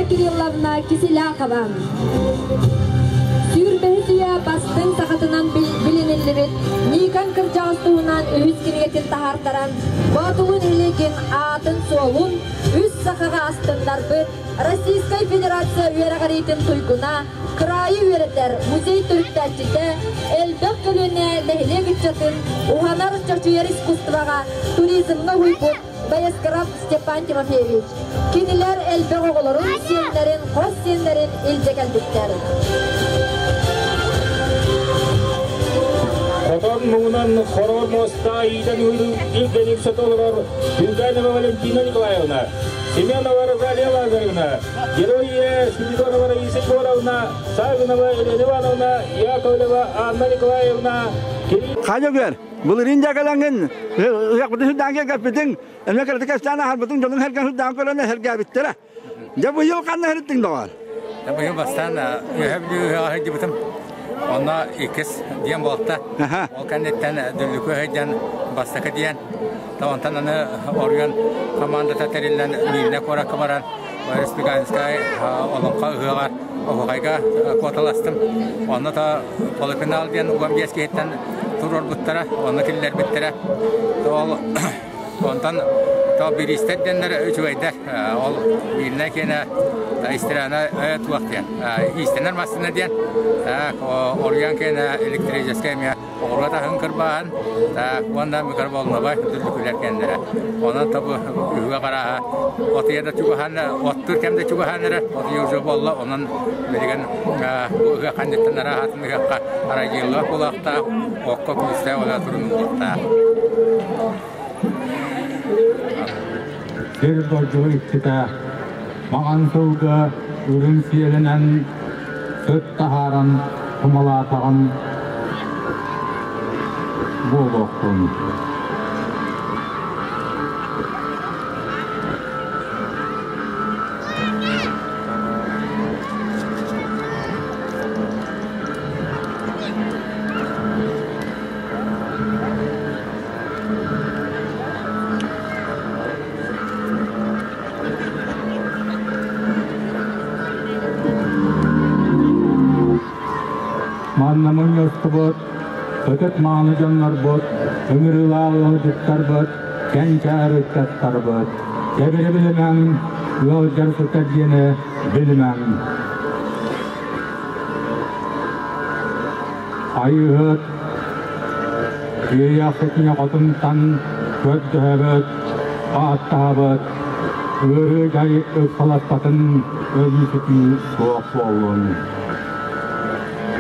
Кирилловна Киселякова. Сүүрбэһис үйэ бастыҥ сахатынан билиниллибит Никон кырдьаҕас туһунан үһүс кинигэтин таһаартаран, Боотулун Илигин аатын-суолун үс сахаҕа астыннарбыт Российскай Федерация үөрэҕириитин туйгуна, кыраайы үөрэтэр музей төрүттээччитэ, элбэх көлүөнэ нэһилиэк ыччатын уһанар чочуйар искусствоҕа, туризмҥа уһуйбут Баяскаров Степан Тимофеевич. Кинилэр элбэх оҕолорун, сиэннэрин, хос сиэннэрин илдьэ кэлбиттэр. Хотон муҥунан хороор муоста иитэн илгэник сото олорор Бүлгэнова Валентина Николаевна, Семенова Розалия Лазаревна, Герой Спиридонова Раиса Егоровна, Савинова Елена Ивановна, Яковлева Анна Николаевна, Хайа бер, былырыын дьагалаҥын, ыһыахпытын сүрдээн кэлбитиҥ, эмиэ кыратык кэпсээн аһарбытыҥ, дьонуҥ сэргэн сүрдээн көрөн эһэргээбиттэрэ. Дьэ быйыл ханна иһиттиҥ доҕоор? Быйыл бастаан Үөһэ Бүлүү ыһыаҕа сылдьыбытым. Онно иккис диэн буолта. Ол кэнниттэн Дүллүкү сылдьан бастакы диэн. Онтон аны Оруйан командата тэриллэн Миирнэ куоракка баран Республиканскай олоҥхо ыһыаҕар оһуохайга куоталастым. Онно то полуфинал диэн уон биэс киһиттэн туруорбуттара, онно киллэрбиттэрэ. Ол онтон то бириистэр диэннэр үчүгэйдэр. Ол биирнэ киэнэ истирана туох диэн иистэнэр массыына диэн оруйан киэнэ электрическэй эмиэ оҕуруот аһын кырбааһын уонна микроболновай дүллүкүлэр кэннэрэ. Онон тобу үһүгэ қарааһа отуйа да чугаһан оттур кэм да чугаһан эрэ отуйа уже буолла онон билигин бу ыһыах ханныттан араһатын ыһыахха арайгыыллаах буолуохтаах окко күүстээх ола турунуулуохтаах. Сир дойду иччитэ маҥан сылгы үрүҥ сиэлинэн сыт таһааран тумалаатаҕын буолуохтун. Манна мунньустубут, ытык мааны дьоннорбут, ыҥырыылаах ыалдьыттарбыт, кэнчээр ыччаттарбыт, кэбири билимэҥ, ыалдьар сытар диэни билимэҥ. Айыыһыт Иэйэхситин хотунтан көрдөһөбүт, ааттаһабыт, ыарыы-дьай ыксаласпатын өлүү-сүтүү суох буоллун.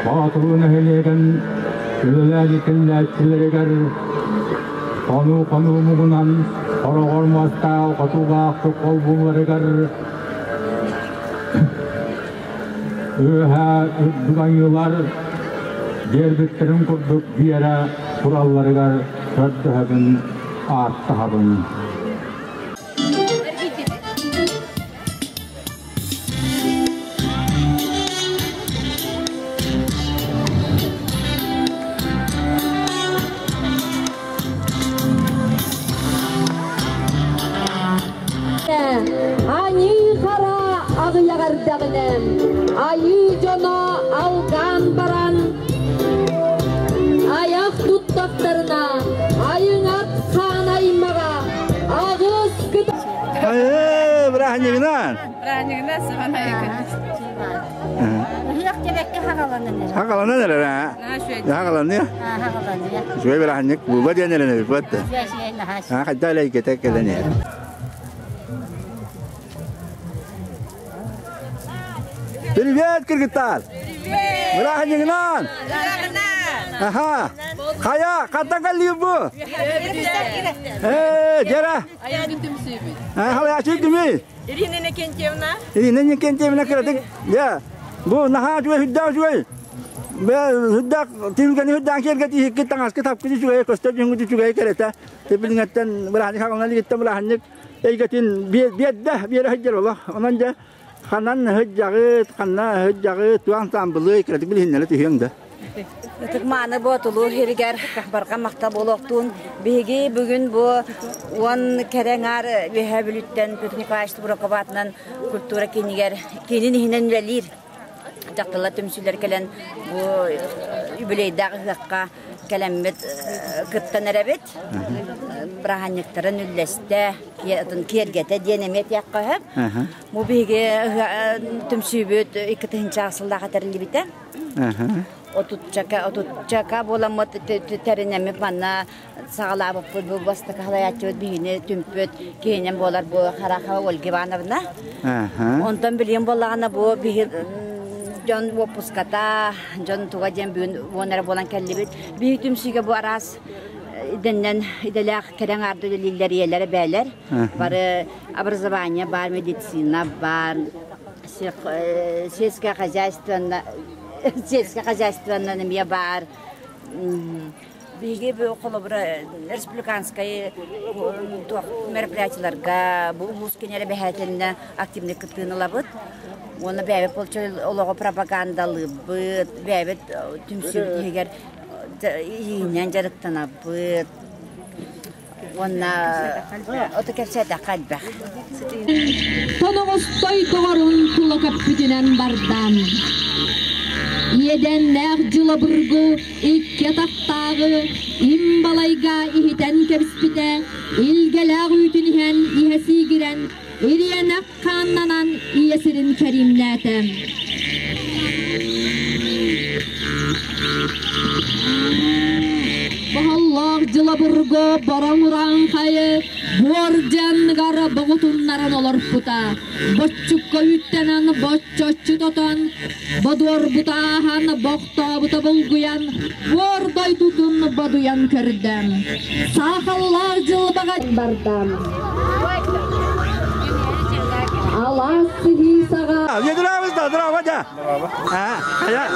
Боотуруу нэһилиэгин үлэлээн итиллээччилэригэр хонуу-хонуу муҥунан хороҕор муостаах хотуулаах холбууларыгар Үөһээ үрдүк айыылар биэрбиттэрин курдук биэрэ туралларыгар көрдөһөбүн, ааттаһабын. Аньыы-хара аҕыйах эрдэҕинэ, айыы дьоно алгаан баран, айах туттахтарына, айыҥат хаан аймаҕа аҕыс кыта... Бырааһынньыгынан! Бырааһынньыгынан сыман Ыһыах тэбэккэ хагаланан эрэр. Хагаланан эрэр аа. Хагаланыа. Хагаланыа. Үчүгэй бырааһынньык буолла диэн эрэнэбит бу. Аа хайда элэйгэтэ кэлэн иһэр. Привет, кыргыттар! Привет! Бырааһынньыгынан! Аха! Хайа, хантан кэллигит бу? Ээ, дьэрэ! Айан түмсүүбүт. Халаячы кимий? Ирина Иннокентьевна. Ирина Иннокентьевна кыратык, я, бу наһаа үчүгэй, сүрдээх үчүгэй. Сүрдээх тиһилгэни сүрдээх киэргэтиһиккит таҥаскыт хапкыт үчүгэй, көстөр дьүһүҥҥүт үчүгэй кэрэтэ. Тибилиҥэттэн бырааһынньык хаҕылана илигиттэн бырааһынньык эйгэтин биэрдэ, биэрэ сылдьар олох. Онон дьэ ханан сылдьаҕыт, ханна сылдьаҕыт, туох ансаамбылый, кыратык билиһиннэрэ түһүөҥ да. Ытык-мааны Боотулуу сиригэр барҕа махтал буолуохтун. Биһиги бүгүн бу уон кэрэ аҥаар Үөһээ Бүлүүттэн Петр Николаевич Тубураков аатынан культура киинигэр киинин иһинэн үлэлиир дьахталлар түмсүүлэр кэлэн бу юбилейдаах ыһыахха кэлэммит кыттан эрэбит. Бырааһынньыктарын үллэстэ, киэргэтэ диэн эмиэ этиэххэ сөп. Бу биһиги түмсүүбүт 2 сыллаах этэриллибитэ. Отуччака, отуччака буоламмыт тэринэммит манна саҕалаабыппыт бу бастакы салайааччыбыт биһини түмпүт киһинэн буолар бу Харахова Ольга Ивановна. Онтон билигин буоллаҕына бу биһи дьон уоппуската, дьон туга диэн бүгүн уон эрэ буолан кэллибит. Биһи түмсүүгэ бу араас идэннэн идэлээх кэрэ аҥаарда үлэлииллэр ийэлэр, эбээлэр. Бары образование баар, медицина баар, сельское хозяйство сельское хозяйствонан эмиэ баар. Биһиги бу холобура республиканскай туох мероприятиеларга бу улуус киниэрэ бэһээтиннэ активный кыттыыны ылабыт. Уонна бэйэбит получай олоҕу пропагандалыыбыт, бэйэбит түмсүүбүт иһигэр иһинэн дьарыктанабыт. Уонна ото кэпсээтэххэ элбэх. Тоноҕостой доҕорун тула көппүтүнэн барда. Иэдээннээх дьылабыргы икки атахтааҕы им балайга иһитэн кэбиспитэ, илгэлээх үүтүн иһэн иһэ сиигирэн, ириэнэх хааннанан ийэ сирин кэриимнээтэ. Баһаллаах дьылабырга бороҥ урааҥхайы буор дьанныгар боҕутуннаран олорпута. Боччукка үүттэнэн боччоччу тотон, бодуорбута ааһан бохтообута булгуйан, буор дойдутун бодуйан көрдө. Саахаллаах дьылбаҕа барда. Алаас сыһыы саҕа Здраво, здраво, да. А, я.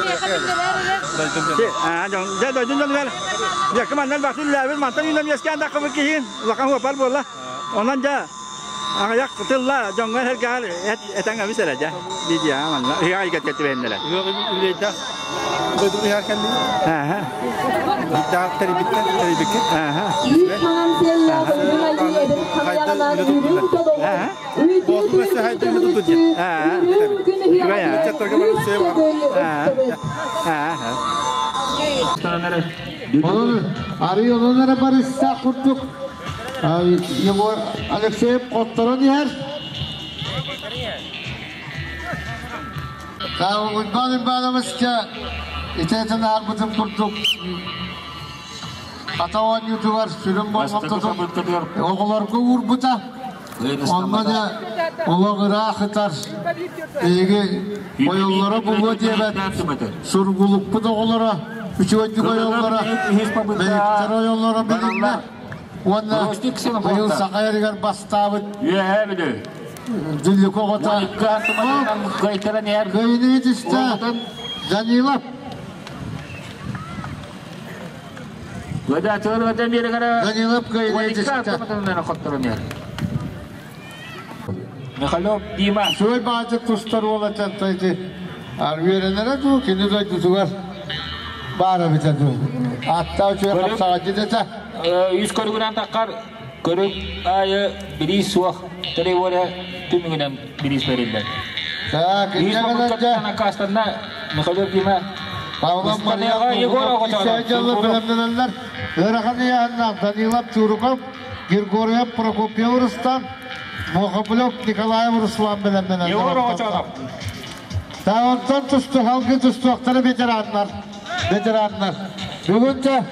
А, дьон, дойдун дьонугар. Дьэ, маннан бахтыллаабыт, мантан үүнэн үөскээн таххыбыт киһи улахан хуопар буолла. Онон дьэ, аҕыйах тылла дьоҥҥо сэргэҕэр этэн эбис эрэ дьэ. Дии манна ыһыах айгатка түбэһиннэрэ. Ыһыах үлэйдээх дойду ыһыах кэллиги. Тэрийбиттэр, тэрийбиккит. Үүт маҥан сиэллээх үрүҥ айыы эбир хамыйаҕынан үрүҥ толоҕу, үүтүү төгүрүччү, үрүҥ күн ыһыаҕын үс төгүл ыттыбыт. Онон арый онон эрэ барыстаах курдук Егор Алексеев хотторон иһэр. Уйбаан Уйбаанабыска ити этэн аарбытым курдук ата оонньуутугар сүрүн болҕомтотун оҕолорго уурбута. Онно да олох ыраах ытар биһиги ойоллоро булуо диэбэт сургулукпут оҕолоро үчүгэйдик ойоллоро бэйэктэр ойоллоро билиннэ уонна быйыл саха эригэр бастаабыт Үөһээ Бүлүү. Дьүллүк оҕото Кыайыныы түстэ Данилов Данилов кыайыныы түстэ Михалев Дима. Үчүгэй баадьык тустар уол этэн ити үөрэнэрэ дуу, кини дойдутугар баар эбитэ дуу. Аттаа үчүгэй хапсаҕайдьыт этэ. Үс көрүгүнэн таххар көрүк аайы бириис суох требование түмүгүнэн бириис бериллэр. Так, Биир попыткаттан аккаастанна Михалев Дима. Павлов Мария Егор бэлэмнэнэллэр. Ыарахан ыйааһыннаах Данилов Чуруков Григорьев Прокопьев Рустам, Мохоплев Николаев Руслан бэлэмнэнэллэр. Егор Оҕочоонов. Онтон тусту халгы тустуохтара ветераннар. Ветераннар. Бүгүн те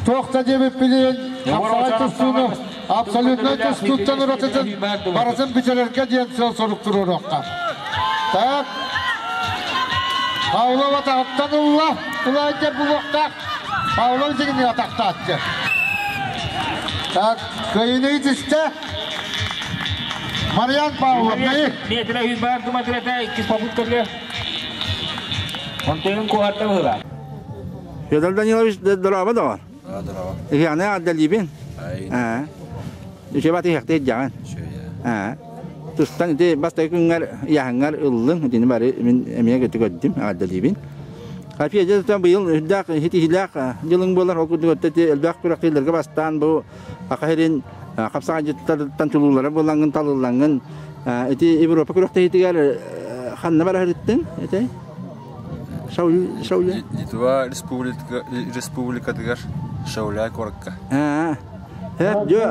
туох да диэбиппилиин хапсаҕай тустууну абсолютнай тустууттан уратытын барытын бүтэрэргэ диэн сыал-сорук туруоруохха. Так. Павлов атаҕыттан ылла. Ылаайдар булуохтаах. Павлов дигини атахтааччы. Так, кыайыны түстэ. Марьян Павлов, Метрэ үс бар туматырата иккис попыткалар. Онтон куһарта быһыла. Федор Данилович дороба доҕор. Дороба. Иһиэхне ардалибин. Үчүгэй иһэхтэ дьаҕан. Тустан ити бастакы күҥҥэр яһаҥҥар ыллыҥ итини бары мин эмиэ көтү көрдүм ардалибин. Федя быйыл үрдээх хитиһилээх дьылыҥ буолар ол курдук өттө элбэх күрэхтэһиилэргэ бастаан бу Саха сирин хапсаҕайдьыттарыттан чулуулара буолаҥҥын талыллаҥҥын ити Европа күрэхтэһиитигэр ханна бара сырыттыҥ ити Шауля Литва республикатыгар Шауля куоракка. Дьэ,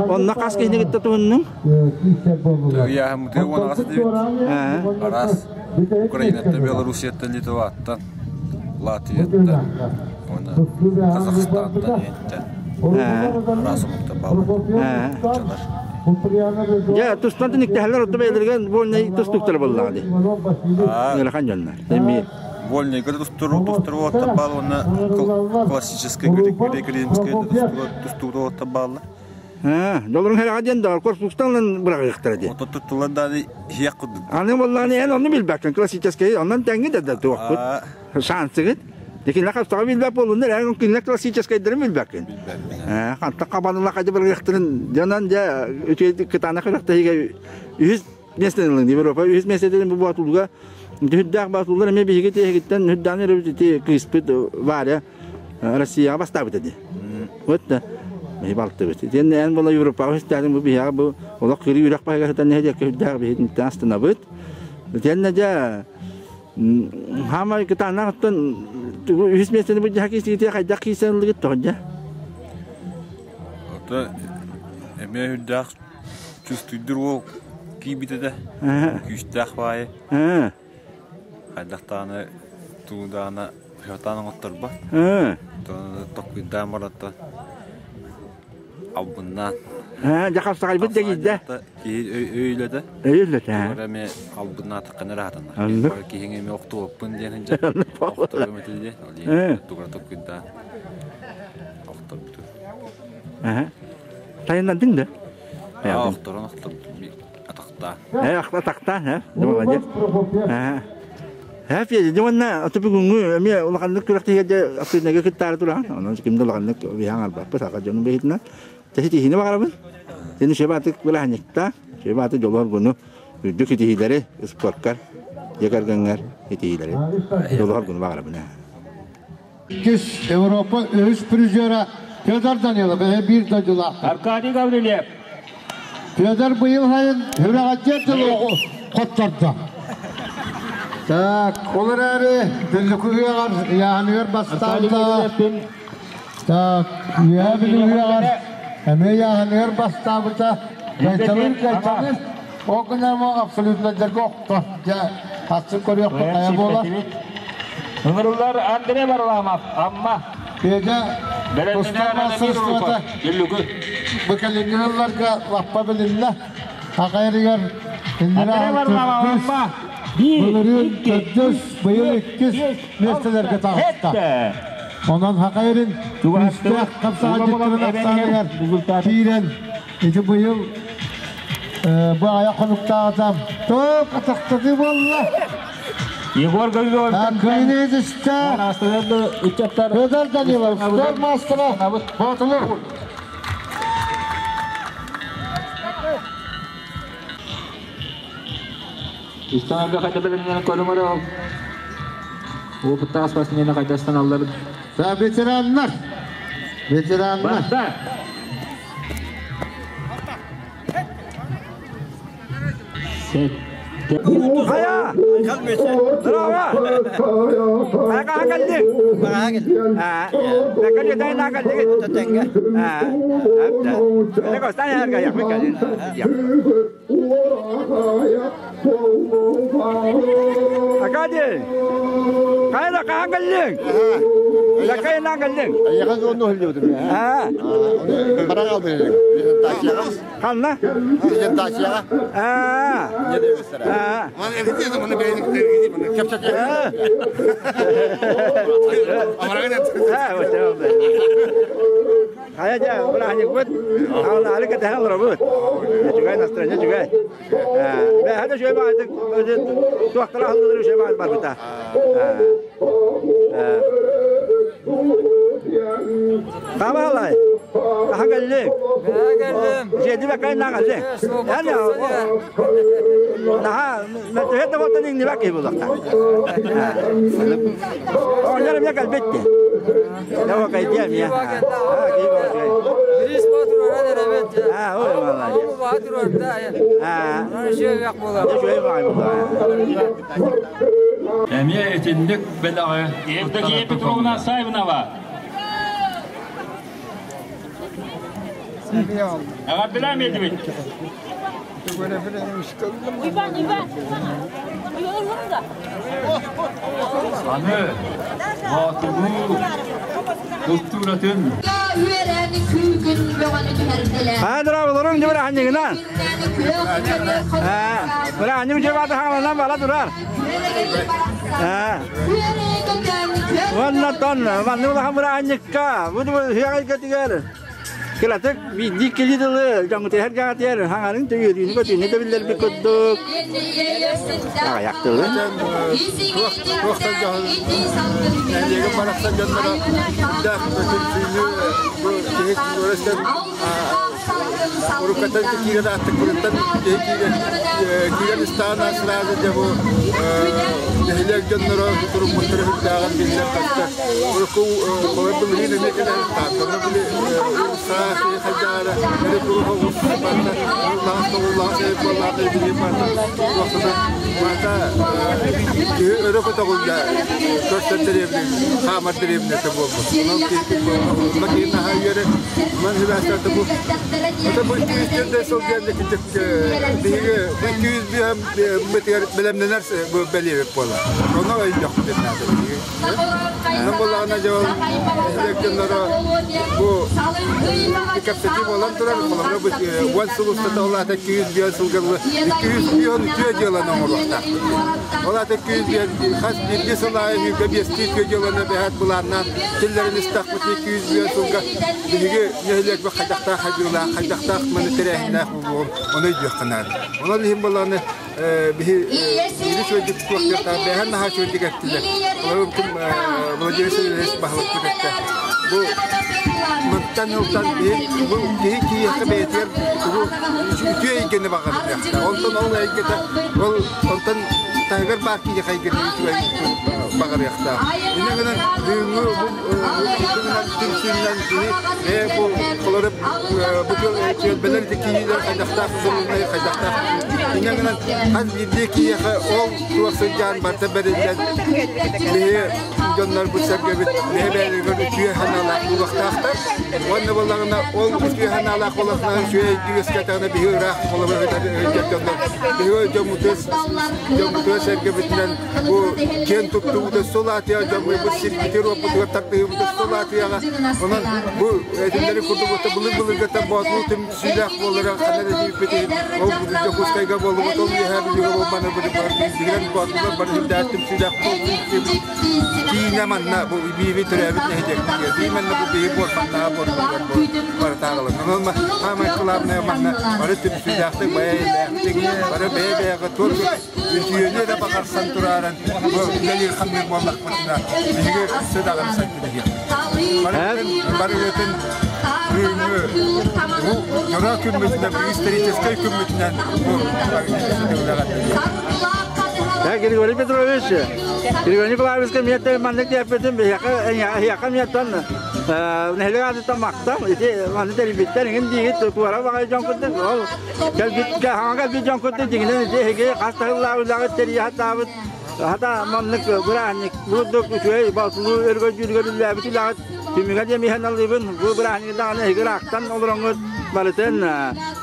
онно хас киһини кытта туһуннуҥ? Ыйааһыммытыгар уон аҕыс этибит. Араас Украинаттан, Белоруссияттан, Литваттан, Латвияттан, уонна Казахстантан, Индияттан араас омуктар бааллар. Дьоннор. Дьэ, тустан түнүктэһэллэр отто бэйэлэригэр вольнай тустууктара буоллаҕа дии. Ыарахан дьоннор. Эми Вольныйга тустуур уоттар баал уонна классическай греко-римскэй тустуур уоттар бааллар. Долорун хэрэҕэ диэн да корпустан ылан быраҕыахтара диэн. Ото туттулар дааны иһиэх курдук. Аны буоллаҕына эн онну билбэккин классическай онон тэҥҥи да да туохпут шансыгыт. Дикинлэ хастаҕа билбэт буоллуннар эн кинилэр классическайдарын билбэккин. Хантан хабаныла хайда бырыахтарын дьонон дьэ үчүгэй кытаанах күрэхтэһиигэ үһүс миэстэни ылын Европа үһүс миэстэтин бу боотулга үрдээх боотуллар эмиэ биһиги тиэһигиттэн үрдээн эрэ ити кыыспыт Варя Россияҕа бастаабыта дии. Вот да биһи балтыбыт. Итиэннэ эн була Европаҕа үстээхин бу биһиэхэ бу олох кырыы үрэх баһыгар сытан нэһилиэккэ үрдээх биһитинтэн астынабыт. Итиэннэ дьэ хаамай кытаанах оттон үһүс миэстэни бу дьаһа киисигитиэ хайдах киисэн ыллыгыт тоҕо дьэ? Ото эмиэ үрдээх чувствуйдур уол киирбит этэ. Күүстээх баайы. Хайдах даҕаны тугу даҕаны сатаан оҥотторбот. Токкуйдаан бараттан албыннаан. Дьэ хапсаҕайбыт дэгийдэ. Киһи өй үлэтэ. Өй үлэтэ. Тугу эмэ албыннаатаххына эрэ сатанар. Киһиҥ эмиэ охтубаппын диэн сылдьар. Охторум этэ диэн. Ол иһин тугу эрэ токкуйдаан охторбутум. Тайыннардыҥ да? Охторон охторбутум. Атахтаан. Атахтаан, э? Молодец. Э, Федя, уонна ото бүгүҥҥү эмиэ улаханнык күрэхтэһиигэ активнайга кыттаары тураҕын. Онон ким да улаханнык биһаҥ арбаппыт, саха дьонун быһыытынан. Тэһи тиһини баҕарабын. Сeni шебатык бырааһынньыкта, шебаты дьолуор гуну үрдүк ситиһиилэри спорткар, дьиэ кэргэҥҥэр ситиһиилэри дьолуор гуну баҕарабын. Иккис Европа үһүс призера Федор Данилов биир дойдулаахтар. Аркадий Гаврильев. Федор быйыл сайын Хүрэҕэдьиэр дылы хоттордо. Так, ол эрээри Дүллүкү үөҕэр ыйааһыныгар бастаабыта. Так, Үөһээ Бүлүү үөҕэр эмиэ ыйааһыныгар бастаабыта. Кайталыыр кайталыыр. Ол гынан абсолютнайдарга охто. Дьэ, хассын көрүөхпүт хайа буолар. Ыҥырыллар Андрей Варламов, Амма. Федя тустар маастарыстыбата бу кэлиҥҥи сылларга лаппа билиннэ. Хахайрыгар Андрей Варламов, Амма. Былырыын төрдүс, быйыл иккис миэстэлэргэ таҕыста. Онон Хахайрын күүстээх хапсаҕайдьыттарын ахсааныгар киирэн ити быйыл бу айах хонуктааҕыта топ атахтатыы буолла. Егор Гаврилов Кыйны түстэ. Федор Данилов, спорт маастара Боотулур. Истанарга хайда бэлэмнэнэн көрүҥ ол. Опыттаах спортсмены хайдастан алларын. Ветераннар. Ветераннар. Хайа! Браво! Хайа кэллиҥ? Аа, кэллиҥ кэллиҥ. Аа, Акади! Хайа хаһан кэллиҥ? Лакайынан кэллиҥ? Айахан онно хыллыбытым. Аа. Бара қалды. Презентацияға. Ханна? Презентацияға. Аа. Не дебестер. Аа. Хайа дьэ, бырааһынньыкпыт аҕалаары кэтэһэн олоробут. Үчүгэй настроение үчүгэй. Бэһэ да үчүгэй баҕайытык туохтара аһыллылар үчүгэй баҕайытык барбыта. Табалай. Аха кэллиҥ? Дьиэди бэккэ кэллиҥ. Эн наһаа мөлтөһө да буолтан иҥнибэт киһи буолуохтаах. Оҕонньор эмиэ кэлбит дии. Дьэ кайдиа эмиэ. Бирис батураран эрэбит. Аа, ой молодец. Батурарда. Аа. Үчүгэй буолар. Үчүгэй буолар. Эмиэ итинник бэлэҕи Евдокия Петровна Савинова. Эҕэрдэлээн биэрдибит. Аны Боотулуу култууратын Аадыра олорун дьыбыр аһанньыгынан. Быра анньым дьыбааты хааланан бала турар. Уонна тон манны улахан бырааһынньыкка бу үһүөҕэйгэтигэр кылатык биирдии кили дылы дьоҥҥутугар кэҕэтиэр хаҥарын төйүөрүүнү көтүүнү да биллэрбит курдук аҕыйах тылы Туохтан дьоһун нэһилиэгин барахсан дьонноро үрдээх түмсүүнү бу киһи өрөстөн уруккаттан киирэн ааттыкпытыттан киһи киирэн киирэн истэҕин сразу дьэ бу нэһилиэк дьонноро туруммуттара үрдээҕин биллэр көстөр. Урукку холор былырыын эмиэ кэлэн тааттаны били саа киһи хайдаара эрэ туруха барда улахан тоҕуллаах эйп буоллаах эбили барда туохсата барда киһи өрө көтөҕүллэ көрсөн дэриэбинэ хаамар дэриэбинэтэ буолбут. Онон киһи киһи наһаа үөрэ Ман хибээстерте бу Это бу 200 сыл диэн биһиги бу 200 битигэр бэлэмнэнэр бу бэлиэбит буолар. Ону өйдөхпүт наада биһиги. Онон буоллаҕына дьэ ол нэһилиэк дьонноро бу кэпсэтии буолан турар. Холобура бу уон сыл устата ол аата 200 сылга 200 үтүө дьыаланы оҥоруохтаах. Ол аата 200 хас биирдии сыл аайы сүүрбэ биэстии үтүө дьыаланы бэһэт былааннаан киллэрин истэхпит 200 сылга биһиги нэһилиэкпит хайдахтаах хайдыылаах, хайдахтаах маны тэрээһиннээх буолуоҕун ону өйдүөххэ наада. Онон иһин буоллаҕына биһи биһиги үчүгэйдик туохтуохтаах бэйэһэн наһаа үчүгэйдик эттилэр. Олору ким Владимир Сергеевич баһылыкпыт эттэ. Бу мантан ылтан биһи бу киһи киһиэхэ бэйэтигэр тугу үтүө эйгэни баҕарыахта. Онтон ол эйгэтэ ол онтон таһыгар баар киһиэхэ эйгэни үчүгэй баҕарыахтаах. Инньэ гынан бүгүҥҥү бу түмсүүннэн киһи бэйэ бу холору бу түөлбэлэр киһилэр хайдахтаах суруннай хайдахтаах инньэ гынан хас биирдии киһиэхэ ол туох сылдьан барыта бэриллэн биһи дьоннорбут сэргэбит бэйэ бэйэлэригэр үтүө санаалаах буолуохтаахтар уонна буоллаҕына ол үтүө санаалаах буоллахтарына үчүгэй үөскээтэҕинэ биһи ыраах холобур дьоннор биһи дьоммутугар дьоммутугар сэргэбитинэн бу киэн туттубут өссө улаатыаҕа дьоммут сирбитигэр-уоппутугар тардыһыыбыт өссө улаатыаҕа онон бу этиллэри курдук былыр-былыргыттан боотулуу түмсүүлээх буолара ханна да тиийбит иһин ол Дьокуускайга буоллубут ол Үөһээ Бүлүүгэ буолбаны билигин боотулар бары үрдээх түмсүүлээх киинэ манна бу бииби төрөөбүт нэһилиэкпитигэр бии манна бу биһи буорбаттаҕа буорбатыгар барытааҕылар онон хаамай кылаабынай манна бары түмсүүлээхтик бэйэлээхтик бары бэйэ-бэйэҕэ туох үтүөнү эрэ баҕарсан турааран бу үлэлиир-хамныыр буоллахпытына биһиги өссө даҕаны сайдыһыахпыт. Барыгытын бүгүҥҥү бу дьоро күммүтүнэн, историческай күммүтүнэн бу Григорий Петрович, Григорий Николаевичка миэттэн маннык диэппитин биһиэхэ эһиэхэ миэттэн нэһилиэк аатыттан махтал ити манны тэрийбиттэр иҥин диигит туора баҕайы дьон курдук ол Кэлбит хаҥа кэлбит дьон курдук дьиҥинэн ити эһиги хас таһыллаах үлэҕит тэрийэ сатаабыт хата маннык бырааһынньык бурдук үчүгэй балтылуу өргөдьүүрүгэр үллээбит үлэҕит түмүгэ диэн иһэн алыыбын бу бырааһынньык даҕаны эһиги ыраахтан олороҥҥут барытын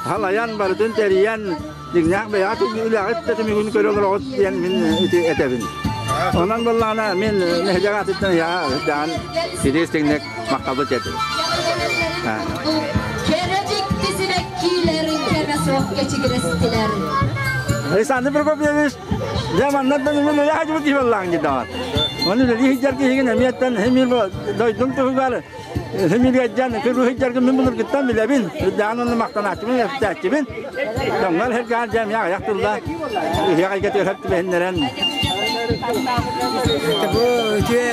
халайан барытын тэрийэн дьиҥнээх бэйэҕит үлэҕит да түмүгүн көрө олороҕут диэн мин ити этэбин. Онон буоллаҕына мин нэһилиэк аатыттан эһиэхэ ити истиҥник махталбыт этим. Кэрэ дьикти сибэккилэрин кэмэ суох кэчигирэстилэр. Александр Прокопьевич, дьэ маннаттан мин үлэ хадьыбыт киһи буоллаҕыҥ дии даҕан. Оны үлэлии сылдьар киһигин эмиэттэн химир дойдум туһугар химиргэдьэн кыргы сылдьаргын мин былыргыттан билэбин. Үрдээн онно махтанааччыбын, эптээччибин. Дьоҥҥор сэргээн дьэ эмиэ аҕыйах тылла ыһыах эйгэтигэр түбэһиннэрэн. Бу үтүө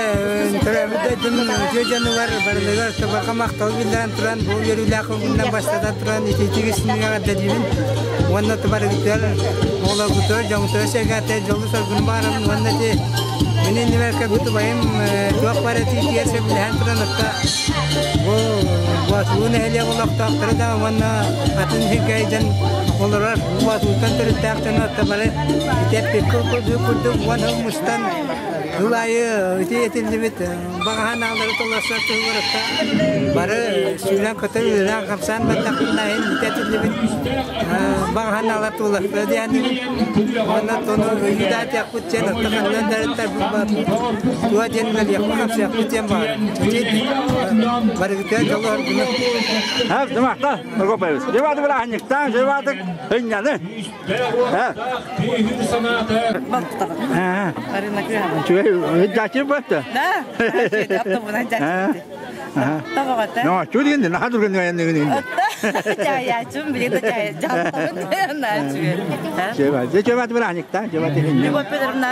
төрөөбүт дойдум үтүө дьонугар барылыгар табаха махтал биллэрэн туран бу үөрүүлээх күнүнэн бастатан туран итиитик истиҥҥэ эҕэрдэлиибин уонна барыгытыгар оҕолоргутугар дьоҥҥутугар сэргээтэ дьолу-соргуну баҕарабын уонна ити мин иннибэр кэлбит убайым туох баар этиитигэр сөбүлэһэн туран отто бу Боотулуу нэһилиэк олохтоохторо да уонна атын сиргэ дьон олорор Боотулуттан төрүттээх дьон отто бары ити эппиккэ курдук уон сыл мустан сыл аайы ити этиллибит баҕаһан аалары толорсор туһугар бары сүүрэн-көтөн үлэлээн-хамсаан бардахпытына иһин ити этиллибит баҕаһан аалар туолахтара диэн уонна тону өйүүдээтиэхпит диэн отто ханнан дарыттарбыт туа диэн үлэлиэхпит-хамсыахпыт диэн баҕар барыгытыгар дьолу оргуну Дымахта, Прокопьевич. Жеваты бырааһынньыктаан, жеваты ынньаны. Үчүгэй, бөттө. Да, No, чу дигин наха турган гаянныгын. Жаячым, билет жаятым, Жеваты бырааһынньыктаан, жеваты ынньаны. Любовь Петровна,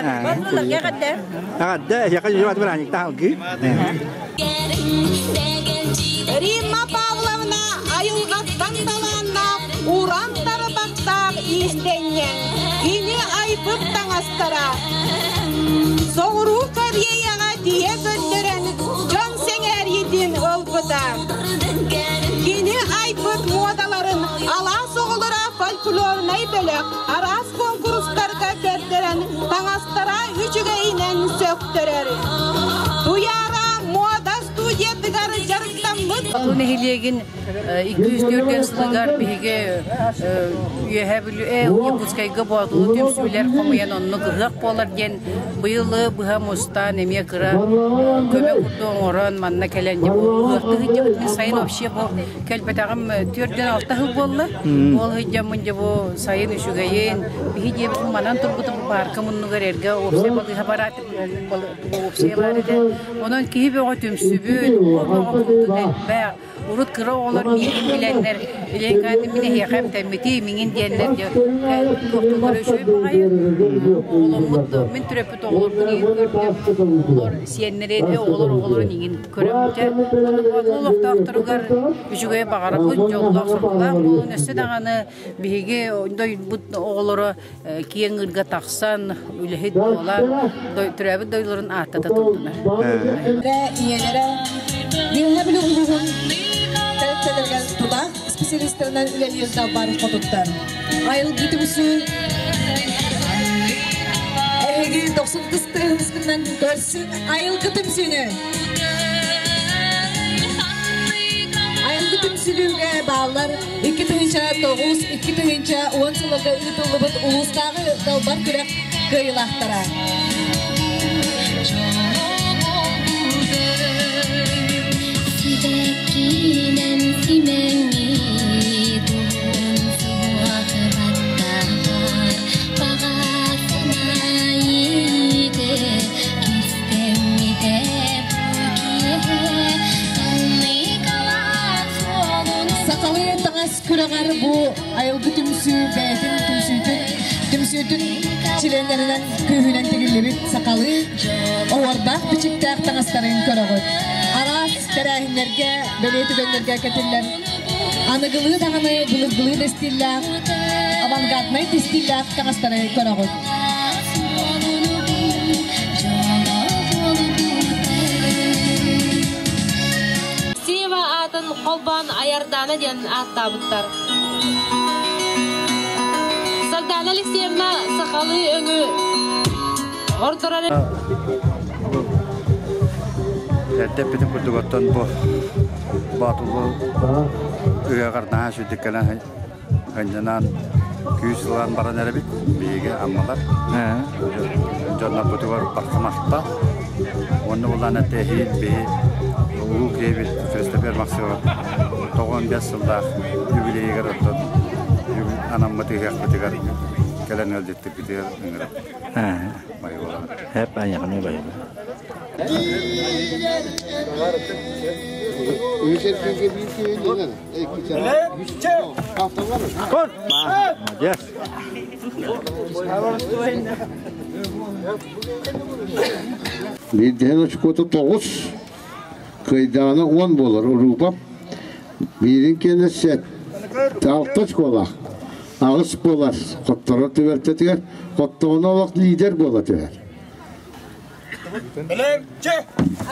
Агадда, яка жеваты бырааһынньыктаан алгы. Римма Павловна айылҕаттан талааннаах, уран тарбахтаах иистэнньэҥ, кини айбыт таҥастара. Соҕуруу Кореяҕа тиийэ көрдөрөн, дьон сэҥээриитин ылбыта. Кини айбыт муодаларын алаас оҕолоро фольклорнай бөлөх араас куонкурустарга көрдөрөн, таҥастара үчүгэйинэн сөхтөрөр. Туйаара муода студиятыгар дьарыктаммыт. Бу нэһилиэгин 204 сылыгар биһиги Үөһээ Бүлүү Якутскайга Боотулу түмсүүлэр хомуйан оннук ыһыах буолар диэн быйылы быһа мустаан эмиэ кыра көмө курдук оҥорон манна кэлэн дьэ бу ыһыахтыы сылдьабыт. Мин сайын вообще бу кэлбэтэҕим 4-6 сыл буолла. Ол сылдьаммын дьэ бу сайын үчүгэйин биһи диэбит манан турбутум паарка муннугар эргэ уопсай балыыһа бараат уопсайа баар этэ. Онон киһи бөҕө түмсүбүт, оҕо бөҕө курдук элбэх. Урут кыра оҕолор миигин билэннэр, Ленканы мин эһиэхэ эмтэммити, миҥин диэннэр туохтууллара үчүгэй баҕайы. Оҕоломмут, мин төрөппүт оҕолорбун иҥин көрдүм. Оҕолор сиэннэри, оҕолор оҕолорун иҥин көрөммүтэ. Олохтоохторугар үчүгэй баҕарабыт, дьоллоох-соргулаах буолун. Өссө даҕаны биһиги дойдубут оҕолоро киэҥ ыырга тахсан, үлэһит буолан, төрөөбүт дойдуларын ааттата турдунар. Ийэлэрэ Үөһээ Бүлүү улууһун тэрилтэлэригэр тутаах специалистарынан үлэлиир далбар хотуттар. Айылгы түмсүү эһиги дохсун кыстыһымскынан көрсүн айылгы түмсүүнү! Айылгы түмсүүлүүгэ бааллар 2009-2010 сылларга ыытыллыбыт улуустааҕы далбар күрэх кыайыылаахтара. Сибэккинэн симэҥҥит уһун суох баттаҕар баҕа санаа иитэ кистэммитэ бу киэһэ Сахалыы таҥас күрэҕэр бу айылгы түмсүү бэйэтин түмсүүтүн түмсүүтүн чилиэннэринэн күүһүнэн тигиллибит сахалыы оһуордаах бичиктээх таҥастарын көрөҕүт. Араас тэрээһиннэргэ, бэлиэ түгэннэргэ кэтиллэр аныгылыы даҕаны былыргылыы да истииллээх, авангарднай да истииллээх таҥастары көрөҕүт. Сева аатын холбоон Айардаана диэн ааттаабыттар. Сардаана Алексеевна сахалыы өҥү ордорор Эрдэ эппитим курдук оттон бу Боотулу ыһыаҕар наһаа сүрдүк кэлэн Ынньанан күүс ылан баран эрэбит биһиги аммалар. Дьоннорбутугар бархамахта. Уонна булан этэһиил биһи улуу киһибит Христофер Максимов 95 сыллаах юбилейыгар оттон анаммыт ыһыахпытыгар кэлэн ыалдьыттырбытыгар ыҥырап. Байылан. Hep ben yakını bayıldım. Кор! Молодец. Биирдэһин очкота тоҕус, кыайдаҕына уон буолар Уруупап. Биирин кэннэ сет, алта очколаах. Аҕыс буолар хотторор түбэлтэтигэр, хоттоҕуна олох лидер буола түһэр.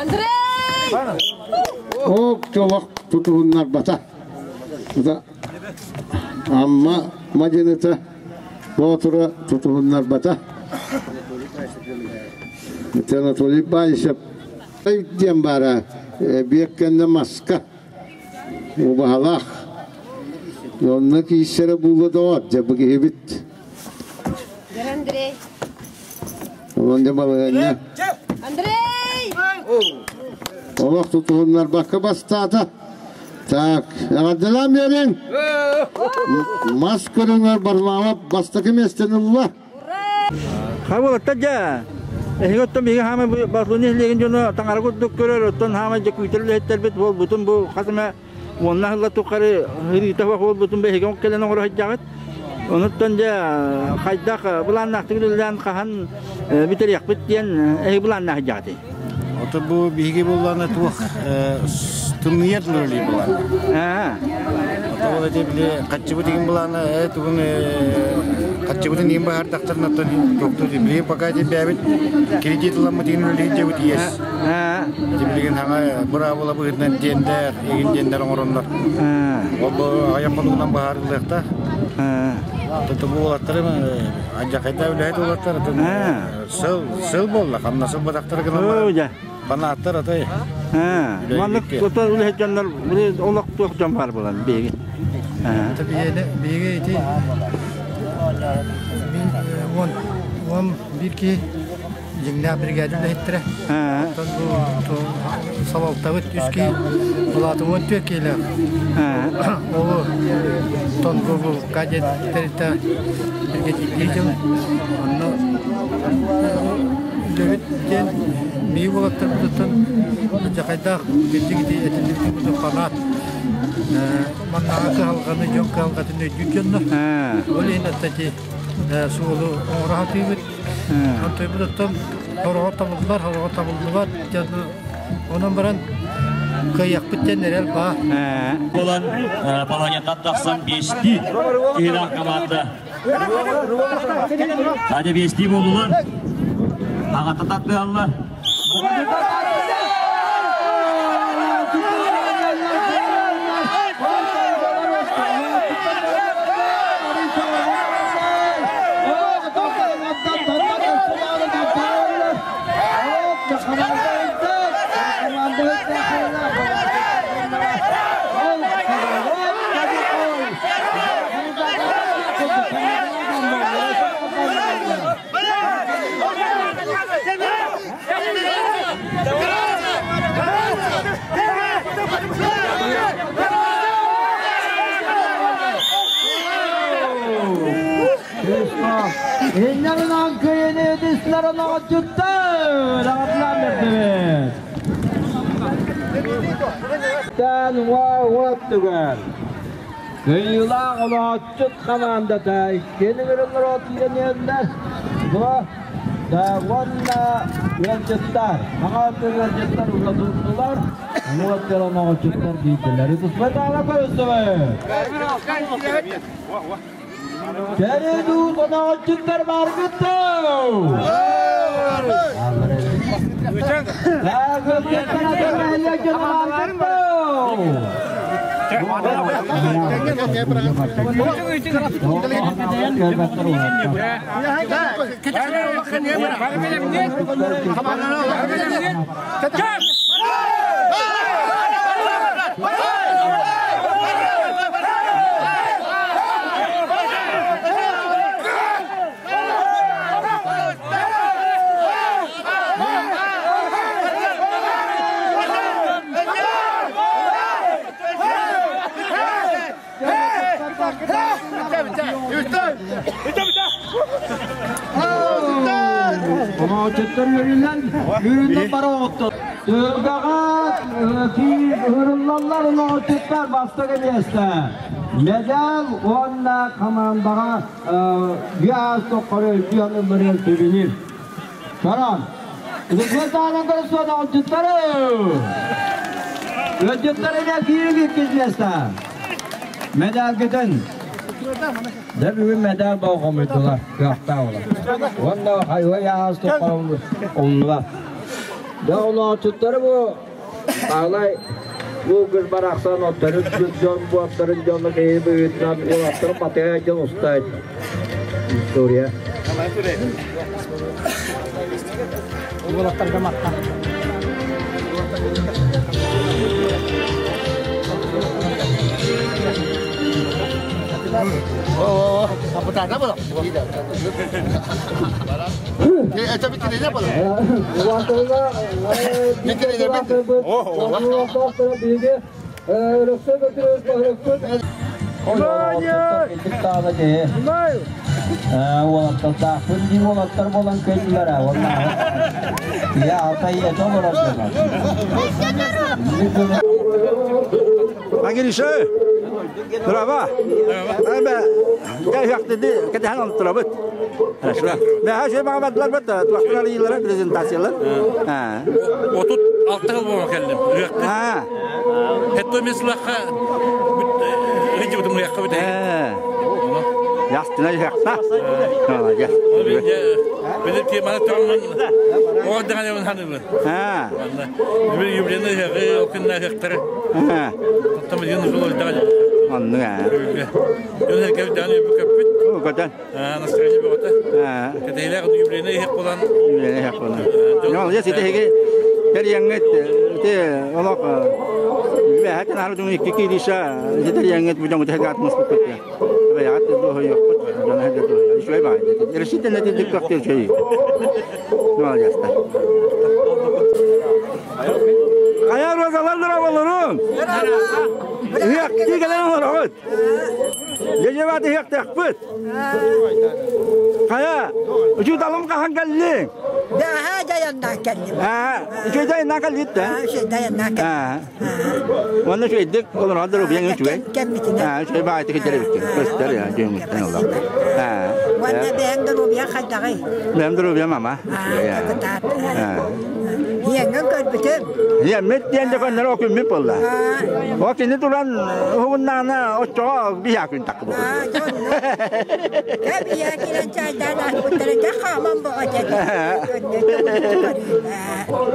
Андрей! Ок, олох тутуһуннарбата. Амма мадьыныта Боотура тутуһуннарбата. Ити Анатолий Баишев диэн баара биэккэннэ маска убаһалаах. Онно кииссэрэ буолуо доҕор, дьэ бу киһибит. Андрей. Онон дьэ балаһыанньа. Андрей! Олох тутуһуннарбакка бастаата. Так, эҕэрдэлээн биэриҥ! Мас көрүҥэр Барламов бастакы миэстэни ылла. Хабылатта дьэ. Эһиги оттон биһиги хаамай Батлуни нэһилиэгин дьоно таҥара курдук көрөр, оттон хаамай дьэ күүтэр үлэһиттэрбит буолбутун бу хас эмэ уонна сылла тухары ырыыта суох буолбутун биһиги кэлэн оҥоро сылдьаҕыт. Онуттан дьэ хайдах былааннаахтык үлэлээн хаһан бүтэриэхпит диэн эһиги былааннаах сылдьаҕытый? Ото бу биһиги буоллаана туох тымныйар дылы буолаана. Ото ол эти били хаччыбыт игин булаана тугун хаччыбытын иин баһардахтарына оттон туохтуу били пока бэбит кредит ыламмыт игин үлэлиир дьэбит иэс. Ити билигин хаҥа быраабыла быһыытынан диэндэр игин диэндэр оҥороннор. Ол бу аҕыйах хонугунан быһаарыллыахта. Ото бу уолаттары алдьархайдаах үлэһит уолаттар Сыл, сыл буолла, хамнас ылбатахтара гынан баран. Банааттар атай. Маннык тута үлэһит дьоннор олох туох дьон баар буолан биһиги. Биһиги ити уон уон биир киһи дьиҥнээх бригада үлэһиттэрэ. Оттон бу салалтабыт үс киһи былаатын уон түөрт киһилээх. Ол тон бу кадет тэрилтэ Биргэтиилии дьон онно үлэбит диэн биһиги уолаттарбытыттан алдьархайдаах кырдьык ити этиллибитин курдук фанат маннааҕы кыһалҕаны дьон кыһалҕатын өйдүүр дьоннор ол иһин ити суолу оҥоро сатыыбыт онтуйбутуттан сороҕор табыллар сороҕор табыллыбат онон баран кыайыахпыт диэн эрэл баар Буолан Полонияттан тахсан биэстии киһилээх команда. Катя биэстии буоллулар. Аҕата тардыаллар. Иннарынан кыйыны дисларын оҕотчуттар аҕатлаан бердибит. Тан уа-уаттугар. Кыйылаах олооччут хамаандата иккиэн ыҥырыллар отиилэниэннэр бу да уонна ыалдьыттар хаҥаатын ыалдьыттар уратыллылар уоттар оноҕоччуттар биирдэлэри туспатаала көрүстүбүт. Кэрэ оноҕоччуттар бааргыт дуу? Оноочуттар үөрүллэн, үөрүллэн бара оҕуттар. Түһүлгэҕэ ыһырыллаллар оҥоһуктар бастакы миэстэ. Медал уонна хамаандаҕа биас тоххору өлбүөн ылларыан сувенир. Саран. Ытыктаанан көрүсүөн оҕончуттары! Ыалдьыттар эмиэ киирик иккис миэстэ. Медалгытын. Дьэ бүгүн медаль болҕомуйдулар, кыахтаах олор. Уонна хайуой аас туххар умнулар. Дьэ олоочуттары бу Баһылай бу кыз барахсан оттарын дьон буоттарын дьону киһи быһыытынан уолаттарын батыһа дьон устайт. История. Уолаттарга матта. Уолаттардаахпын дии уолаттар буолан кыайдылар уонна я алта ийэтэ олорор Агирише, Bravo. Эбэ, кэһэхтиди кэтэһэн олтурабыт. Бэһэ шөй баҕабадылар бат, туохтар арыйылара презентациялар. 36 жыл болған келдим. Хетто мен сылаққа режибутум уяққа бите. Ястына яқта. Билип ки мана турман оодаган эбин ханыбы. Бир юбилейный хагы окунна хактары. Тоттом дин жол даган. Онну аа. Жөн кеп даны бүкөппүт. Көтөн. Настроение богото. Кетейлер юбилейный хак болан. Юбилейный хак болан. Нол я сите хеге терияңет те олох бэхэтен харудун икки кириша терияңет бу жоңу теге атмос буккут. Бэхат до хойоккут жона хеге до. Ишвей бай. Решите не дик кактыр чөй. Нол яста. Кая розалар болорун. Хек тигелен олорот. Ежебати хек текпит. Кая, учуталым кахан каллин. Да, дайанна кэллим. Аа, үчүгэй каллит да. Үчүгэй дайанна кэллим. Онно үчүгэйдик олорон дөрү биэҥ үчүгэй. Аа, үчүгэй баайты кэдэрэ биккин. Көстөр я дьүҥүттэн олох. Аа. Уонна бэйэҥ доруобуйаҥ хайдаҕый? Бэйэм доруобуйам ама. Аа. Иэҥҥин көрбүтүм. Иэммит диэн да көннөрү окүммүт буолла. О кини туран уһугуннаҕына оччоҕо биһа күн такы буолла. Кэбиһэ кирэн чайдаан аспыттара дьэ хааман боҕо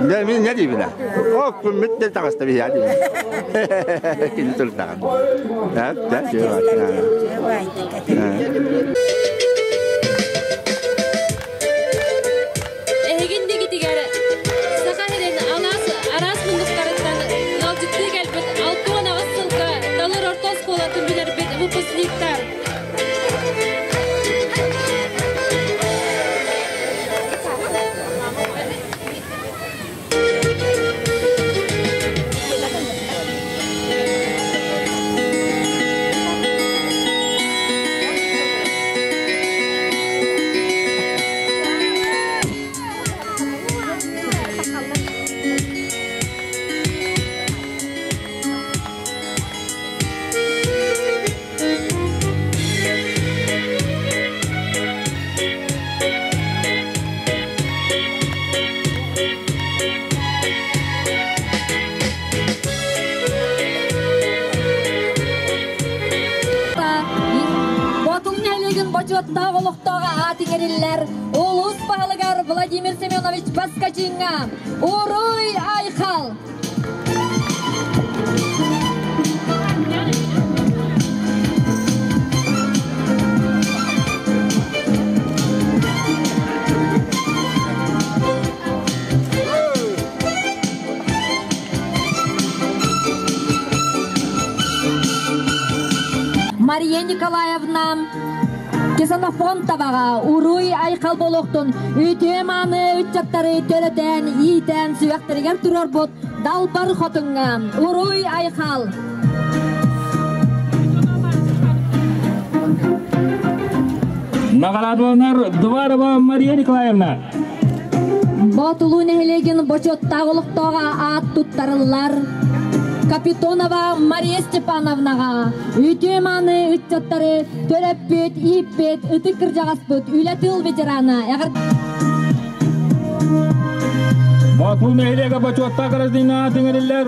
Дэ мин не диибин О күммүт де таҕыста биһа диибин. Кини турдаҕын. Да, да, Эһигин дигитигэр Саха сирин алаас араас муннуктарыттан ыалдьыттыы кэлбит 68 сылга Далыр орто оскуолатын бүтэрбит выпускниктар. Боотулуу нэһилиэгин бочуоттаах олохтооҕо аат иҥэриллэр улуус баһылыгар Владимир Семенович Баскачиҥҥа Уруй Айхал! Мария Николаевна Ксенофонтоваҕа Уруй Айхал буолуохтун үтүө мааны ыччаттары төрөтөн, иитэн сүрэхтэригэр турарбыт Далбар Хотуҥҥа Уруй Айхал! Наҕараадаланар Дварова Мария Николаевна. Боотулуу нэһилиэгин бочуоттаах олохтооҕо аат туттарыллар. Капитонова Мария Степановнаҕа үтүө-мааны ыччаттары төрөппүт, ииппит, ытык кырдьаҕаспыт, үлэ-тыыл ветерана эҕэр Боотулуу нэһилиэгэ бочуоттаах гражданина түҥэриллэр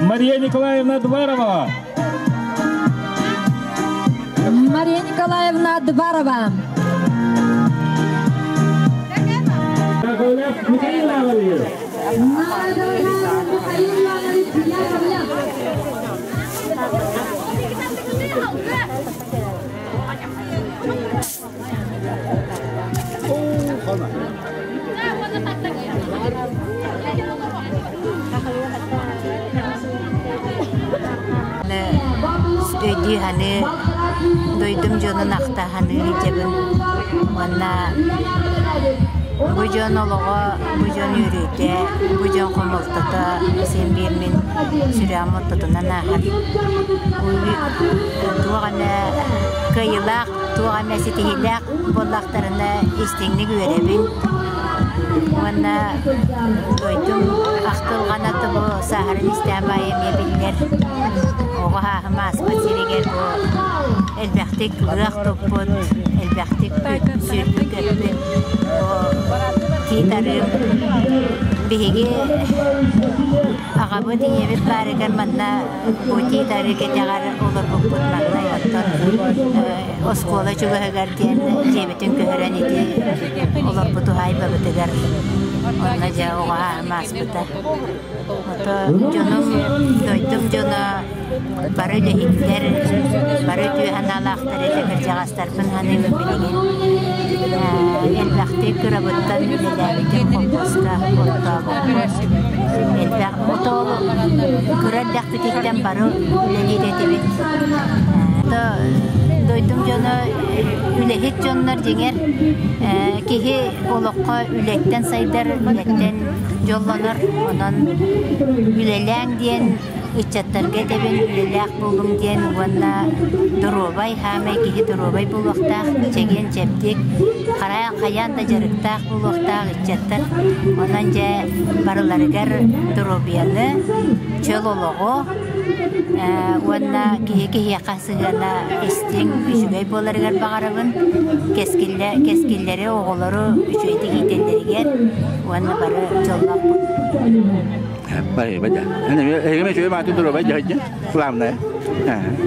Мария Николаевна Дворова. Мария Николаевна Дворова. Михаил Лаврович. Михаил Лаврович Яковлев. Өйдүү ханы дойдум дьонун ахта ханыы илдьэбин уонна бу дьон олоҕо, бу дьон үөрүүтэ, бу дьон хомолтото син биир мин сүрэҕим ортотунан ааһар. Туох эмэ кыайыылаах туох эмэ ситиһиилээх буоллахтарына истиҥник үөрэбин уонна дойдум ахтылҕана тобу сааһыран истэҕим аайы эмиэ биллэр оҕо сааһым ааспыт сиригэр бу элбэхтик ыах туппут элбэхтик сүүрбүт-көппүт бу тиит арыым биһиги аҕабыт ийэбит баарыгар манна бу тиит арыы кэтэҕэр олорбуппут маҥнай оттон оскуола чугаһыгар диэн дьиэбитин көһөрөн ити олорбут уһаайбабытыгар онно дьэ оҕо ааһым ааспыта. Ото дьонум, дойдум дьоно бары үлэһиттэр, бары үтүө санаалаахтар этэ кырдьаҕастарбын саныыбын билигин. Элбэхтик кырабыттан үлэлээбитим холкуоска оттообуппут. Элбэх ото кыра эрдэхпититтэн бары үлэлиир этибит. Дойдум дьоно үлэһит дьоннор дьиҥэр киһи олоххо үлэттэн сайдар, үлэттэн дьоллонор. Онон үлэлээҥ диэн ыччаттарга этэбин, үлэлээх буолуҥ диэн уонна доруобай, хаамай киһи доруобай буолуохтаах, чэгиэн-чэбдик, хайаан да дьарыктаах буолуохтаах ыччаттар. Онон дьэ барыларыгар доруобуйаны, чөл олоҕу уонна киһи киһиэхэ сыһыана истиҥ, үчүгэй буоларыгар баҕарабын. Кэскиллэ, кэскиллэри оҕолору үчүгэйдик иитэллэригэр уонна бары дьоллоох Спасибо, да. Эһиги үчүгэй баатын доруобай дьаһайдын. Главное.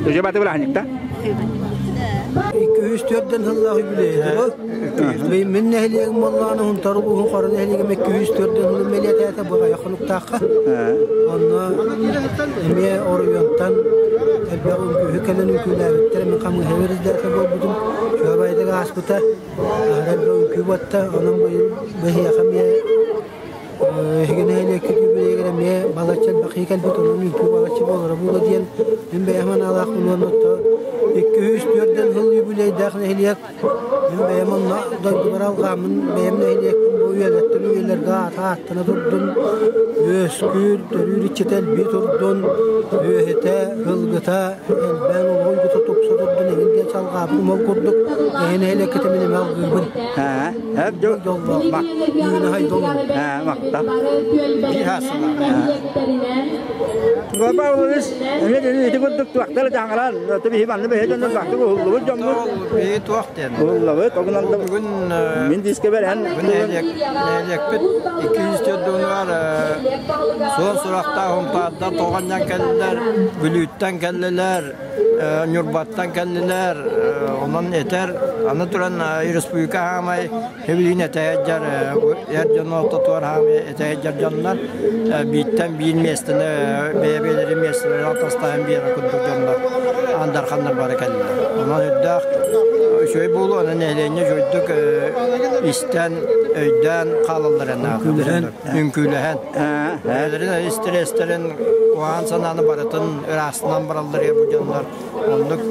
Үчүгэй бааты бырааһынньыкта. 204 сыллаах юбилейі. Мин нэһилиэгим буоллаҕына Хунтар улууһун Хоро нэһилиэгим 204 сылын бэлиэтээтэ бу аҕыйах хонуктаахха. Онно эмиэ оройуонтан элбэх үҥкүүһү кэлэн үҥкүүлээбиттэр. Мин хамыыһа үөрүйдээтэ буолбутум. Чуобайдык ааспыта. Аһара элбэх үҥкүү буотта. Онон быйыл быһыйаха эмиэ Эһиги нэһилиэккит юбилейыгар эмиэ балачча элбэх кэлбит, онон үҥкүү балачча буолара буолуо диэн мин бэйэм анаалаахпын уонна отто 204 сыл юбилейдаах нэһилиэк мин бэйэм онно дойдубар алҕааммын бэйэм нэһилиэкпин бу үйэлэртэн үйэлэргэ аата ааттана турдун, үөскүүр, төрүүр иччитэ элбии турдун, үөһэтэ, ылгыта элбээн олоҕун кута тупса турдун эҥин диэн салҕаабытым ол курдук эһи нэһилиэккитэ мин эмэ алгыыбын. Павлович, ити курдук туохтар дьаҥаран, биһи манны бэһэ дьоннор бахтык уһуллубут дьоммут. Биһи туох диэн. Уһуллабыт, огунан да бүгүн мин диске берен. Нэһилиэкпит 204 дунугар суон сурахтаах умпаардар тоҕонньон кэллилэр, Бүлүүттэн кэллилэр, Ньурбаттан кэллилэр, онон этэр, аны туран республика хаамай Эбилиин этэһэддьэр эр дьон ортотугар хаамай этэһэддьэр дьоннор бииртэн биир миэстэни бэйэ-бэйэлэрин миэстэлэрин атастаһан биэрэр курдук дьоннор андарханнар бары кэллилэр. Онон үрдээх үчүгэй буолуо, онон нэһилиэнньэ үчүгэйдик истэн, өйдөөн хаалаллар Үҥкүүлэһэн. Үҥкүүлэһэн. Бэйэлэрин истириэстэрин куһаҕан санааны барытын ыраастанан бараллар бу дьоннор. Оннук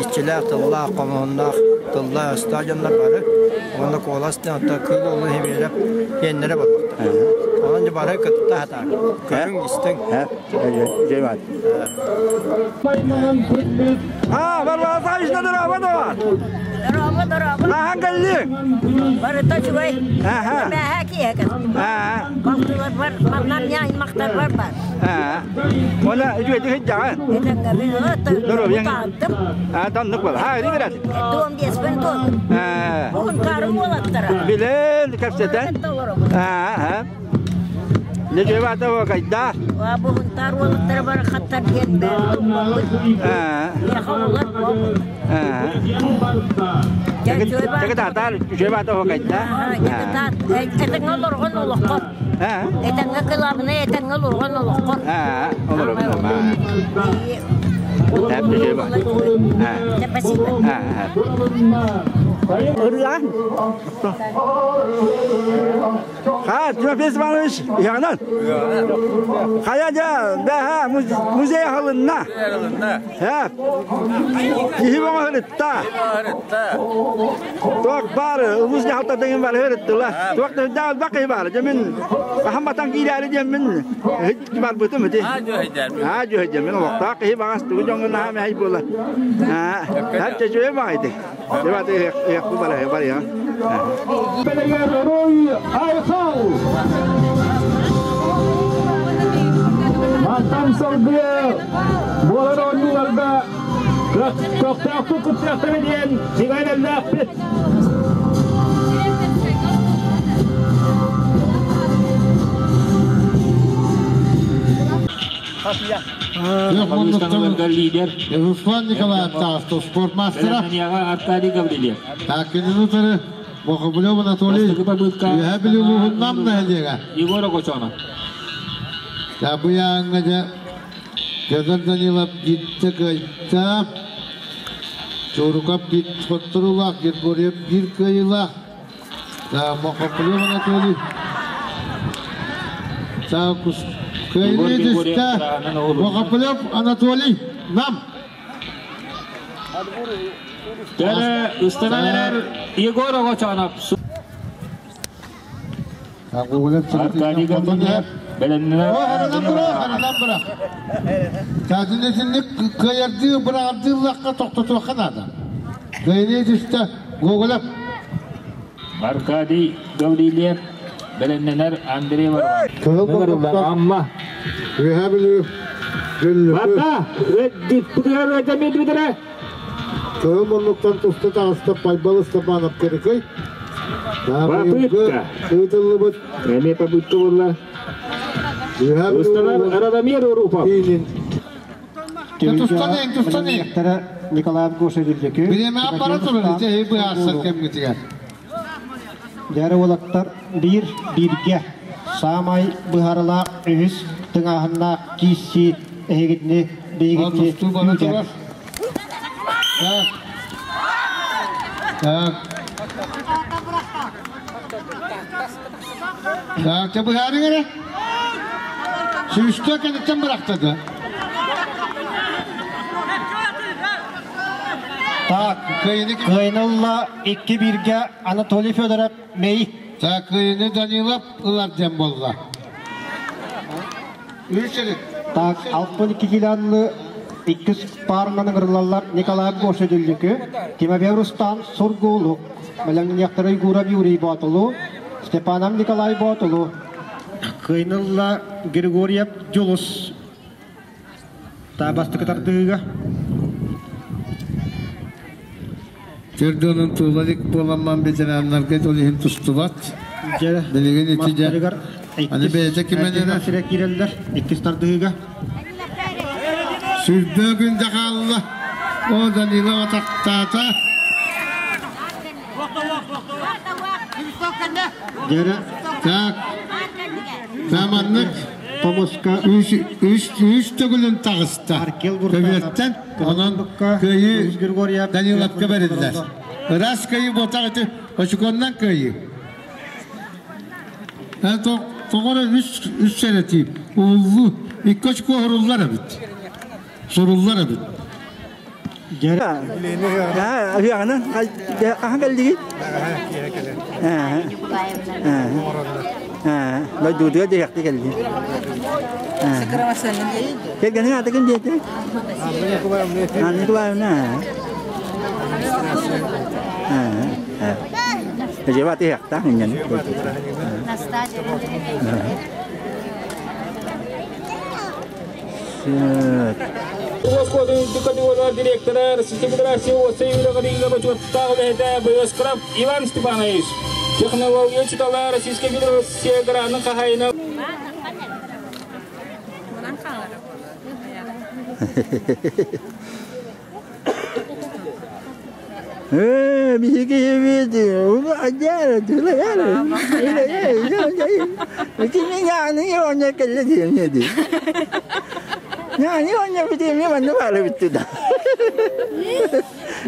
иччилээх тыллаах, хомуһуннаах тыллаах-өстөөх дьоннор бары. Уонна куолас диэн оттон кыыл уолун химиэлэп иэннэрэ буолбуттар. Онон дьэ бары кытта сатаан. Көрүҥ, истиҥ. А, Варвара Савична, здорово, Дорообо, дорообо. Хаһан кэллиҥ? Барыта үчүгэй. Аха. Бээһэ киһэкин. Аа. Балтылар бар, маннан аймахтар бар бар. Аа. Она үчүгэйдик сылдьаҕын. Доруобуйаҥ. Аа, тоннук буол. Аа, ири бират. Туом биэспин туолдум. Аа. Бугун карым уолаттара. Билен кэпсэтэн. Аа, аа. Нече баата кайда? Ва бугун тар уолаттара бары хаттар диэн бээр туппаппыт. Аа. Миэхэ оҕолор буолбут. Аа. Чакытаатар, үчүгэй баата кайда? Этэҥҥэ олоргон олоххор. Этэҥҥэ кылаабынай этэҥҥэ олоргон олоххор. Аа, олоробун. Аа. Үчүгэй баата. Аа. Аа. Ырыа. Ха, Тимофей Иванович, иһэҕинэн. Хайа дьэ, бэһэ музей аһылынна. Һэ. Киһи бөҕө һырытта. Туох баар, улуус дьаһалтатын бары һырыттылар. Туох да үрдээх элбэх киһи баар. Дьэ мин хаһан батан киирээри диэн мин барбытым ити. Аа, дьүһэйдэр. Мин олохтоох киһи баҕас тугу дьоҥҥо наһаа мэһэй буолар. Аа, һэ, чөчүөй баҕайдык. Дебаты ыһыахпы барыа барыа. Айхал! Мантан салгыы буолар оонньууларга көхтөөхтүк кыттыахтара диэн сигээнэллээхпит. Лидер Руслан Николаев таҕыста спорт мастера. Аркадий Гаврильев. Таккинин утары Бохобулев Анатолий Үөһэ Бүлүү улууһун нэһилиэгэ. Егор Огочонов. Табыйааҥҥа дьэ Федор Данилов биирдэ кыайда. Чуруков биир хотторуулаах, Григорьев биир кыайыылаах. Мохоплев Анатолий Кыайыы түстэ Мохоплев Анатолий Нам. Дәрі ыстанан эрэр Егор Огочонов. Аркадий Гаврильев бэлэмнэнэр. Саатинетинник кыайардыы быраҕардыыллахха тохтотуохха наада. Кыайыы түстэ Гоголев. Аркадий Гаврильев бэлэмнэнэр Андрей Воронов. Амма. Үөһэ Бүлүү. Барда! Диппытыгар өтөмүт Кыһыл муннуктан туста таҕыста Пайбал Ыстапанов Кырыкый. Попытка. Ыытыллыбыт. Эми попытка буолла. Ыстанар Радомир Урупов. Тустан тустан Николай Гоша Вильдекү. Биреме аппарат турар, ити быһаарсар кэмгитигэр. Дьары уолаттар биир бииргэ саамай быһарылаах үһүс тыҥааһыннаах кииссии эһигитини биһигитини күүтэр. Так. Так. Так, те быһаарыҥ эрэ. Сүүстэ кэнниттэн бырахтады. Так, кыайынылла икки бииргэ Анатолий Федоров Мэй. Так, кыайыны Данилов ылар диэн буолла. Так, 62 килоанлы иккис парынан ыҥырылаллар Николай Гоша Дүллүкү, Тимофей Рустам Сургуулук, Мэлэҥниэхтэрэ Егоров Юрий Боотулу, Степанов Николай Боотулу. Кыайынылла Григорьев Дьулус. Табастыкы тардыыга. Төрдөнүн туулалик буоламман ветераннарга ол иһин тустубат. Билигин ити дьэ. Аны бэйэтэ кименere. Сире киирэллэр иккис тардыыга. Сүрдөө күн дьахаалла. О Данила атактаата. Дьэрэ. Так. Таманнык. Томуска. Үс төгүлүн таҕыста. Көбүөттэн. Онон кыайыы Даниловка берилдер. Ырас кыайыы буотах ити очуконнан кыайыы. Тоҕоро үс сэрэтии уллу икки очко хоруллар эбит. Суруллар эбит. Ыһыаҕынан хаһан кэллигит? Дойдуутугар дьиэхти кэллин. Кэргэниҥ аата ким диэтэ? Анна Николаевна. Жеба тиһэхтаах инньэн. Оскуолатын үрдүк категория директора Российской Федерации уопсай үөрэҕириигэ бочуоттаах үлэһитэ Боёскров Иван Степанович, технология учуутала Российской Федерация гранын хаһаайына. Э, биһиги эбит, уну адьара, түлэйэр. Кими няны оня кэллэ диэмне ди. Няны оня битиэмне манна баара бүтті да.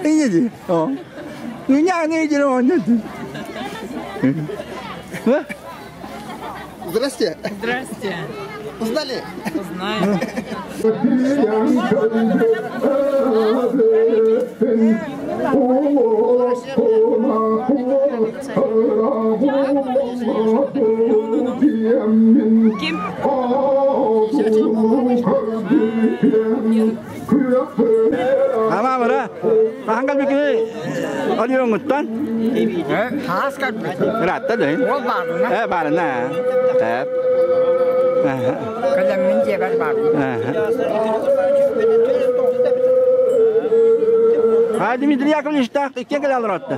Инне ди. О. Няны дир оня ди. Здрасте. Здрасте. Узнали? Узнали. Ким? Ама бара. Хаһан кэлбиккини Олиоҥҥуттан? Хаас кэлбит. Ыраатта да? Ол баарына. Э, баарына. Эп. Кэлэммин дьиэбэр баарбын. А Дмитрий Яковлевичтаах иккиэн кэлэ олоротто.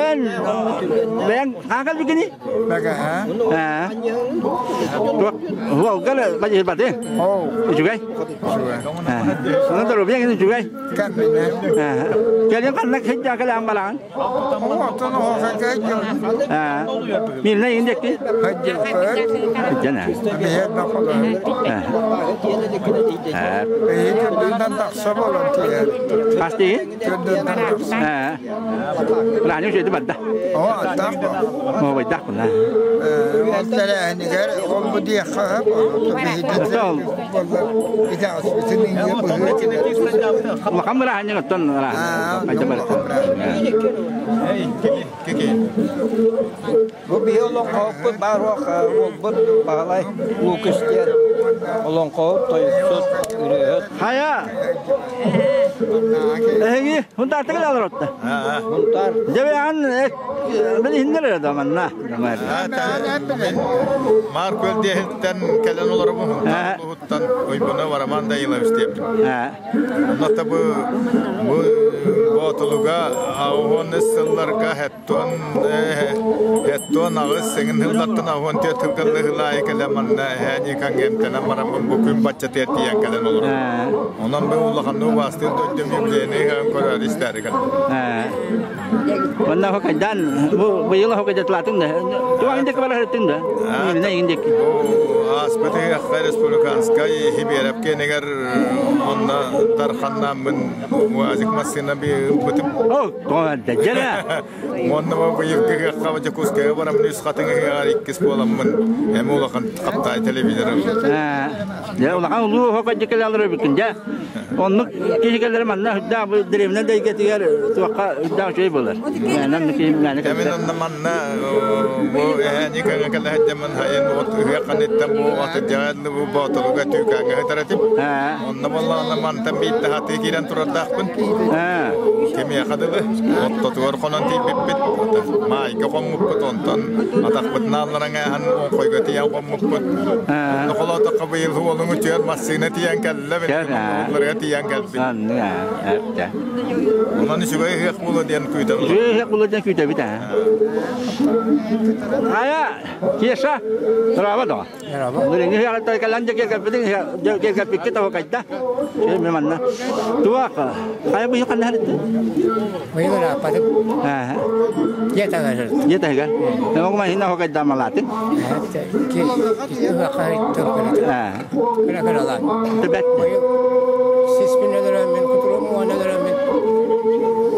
Эн бэйэҥ хаһан кэлбиккиний? Бэгэһэ. Ээ. Туох кэлэ бадьыһырбаты? Үчүгэй. Онон доруобуйаҥ үчүгэй. Кэмминэ. Кэлин ханна сылдьа кэлээн балаҕан? Оттон оһоҕо Мирнэ иҥин диэкки? Сылдьан аа. Биһиэт бахалар. Эйи төрдүнэн тахса болон тиийэр. Хас тиийин? Төрдүнэн тахса. Рааньы үчүгэйди барда. Оо, аттаах бо. Оо, байдаах буна. Ол тэрээһинигэр ол бу диэххэ сөп, Ол итэҕэспитин иҥиэ быһыы. Улахан бырааһынньык оттон хайда барыта. Бу биһи олоҥхоһуппут баар уолбут Баһылай Лукич диэн олоҥхоһут, тойуксут, ырыаһыт. Хайа! Эһиги Хунтаартан кэлэ олоротто. Хунтаар. Дьэ бэйэҕин билиһиннэр эрэ да манна. Маар күөл диэһиттэн кэлэн олоробун Хунтаар улууһуттан Уйбуна Роман Данилович диэбит. Онно бу бу Боотулуга 10 сылларга Эттуон аҕыс сыҥын ыллаттан аҕуон түөрт тылгыллы ылаайы кэлэн манна эһээ Никаҥ эмтэнэн бараммын бу күн баччатыгар тиийэн кэлэн олоробун. Онон бу улаханнык убаастыыр дойдум юбилейнай ыһыаҕын көрөөрү истээри кэллим. Онно хокайдан бу быйыл хокайдатлаатыҥ да туох индик бара сырыттыҥ да Именно индик. Ааспыт ыһыахха республиканскай Хибиэрэп киэнигэр онно Дарханнааммын УАЗик массыына ылбытым. Уонна быйылгы ыһыахха Дьокуускайга бараммын үс хатыҥ ыһыаҕар иккис буоламмын эми улахан хаптай телевизор Дьэ улахан улуу хокойдьукалар эбиккин дьэ. Оннук киһи кэлэр манна үрдээх бу древнэ дэйгэтигэр туохха үрдээх үчүгэй буолар. Мээнэ киһи мээнэ Эмин онно манна бу эһээни көҥө кэлэһэддэмин хайын от ыһыах ханыттан бу атырдьаҕа бу боотулуга түүкээҥҥэ сытар этим. Онно буоллаҕына мантан биирдэ хатыы киирэн турардаахпын. Кимиэхэ дылы оттотугар хонон тиийбиппит. Маайга хоммуппут, онтон атахпытын аалларан ааһан оҥхойго тиийэн хоммуппут. Онно холоотоххо быйыл уолуҥ үтүөр массыына тиийэн кэллэ, билигин тиийэн кэлбит. Онон үчүгэй ыһыах буолуо диэн күүтэн Үчүгэй ыһыах буолуо диэн күүтэбит аа. Хайа, Кеша, Здорово, доҕор. Билиҥҥи ыһыаҕыттан кэлэн дьэ киэргэппитиҥ киэргэппиккит оһукайда. Чэ, манна. Туох, хайа быйыл ханна сырыттың? Быйыл ырааппатым. Дьиэ таһыгар сырыттым. Дьиэ таһыгар. Оҕума иһин оһукайдаамалаатыҥ? Ыһыахха Кыра кыралаан. Түбэт. Сиспин өлөрөммүн, кутуругум уонна өлөрөммүн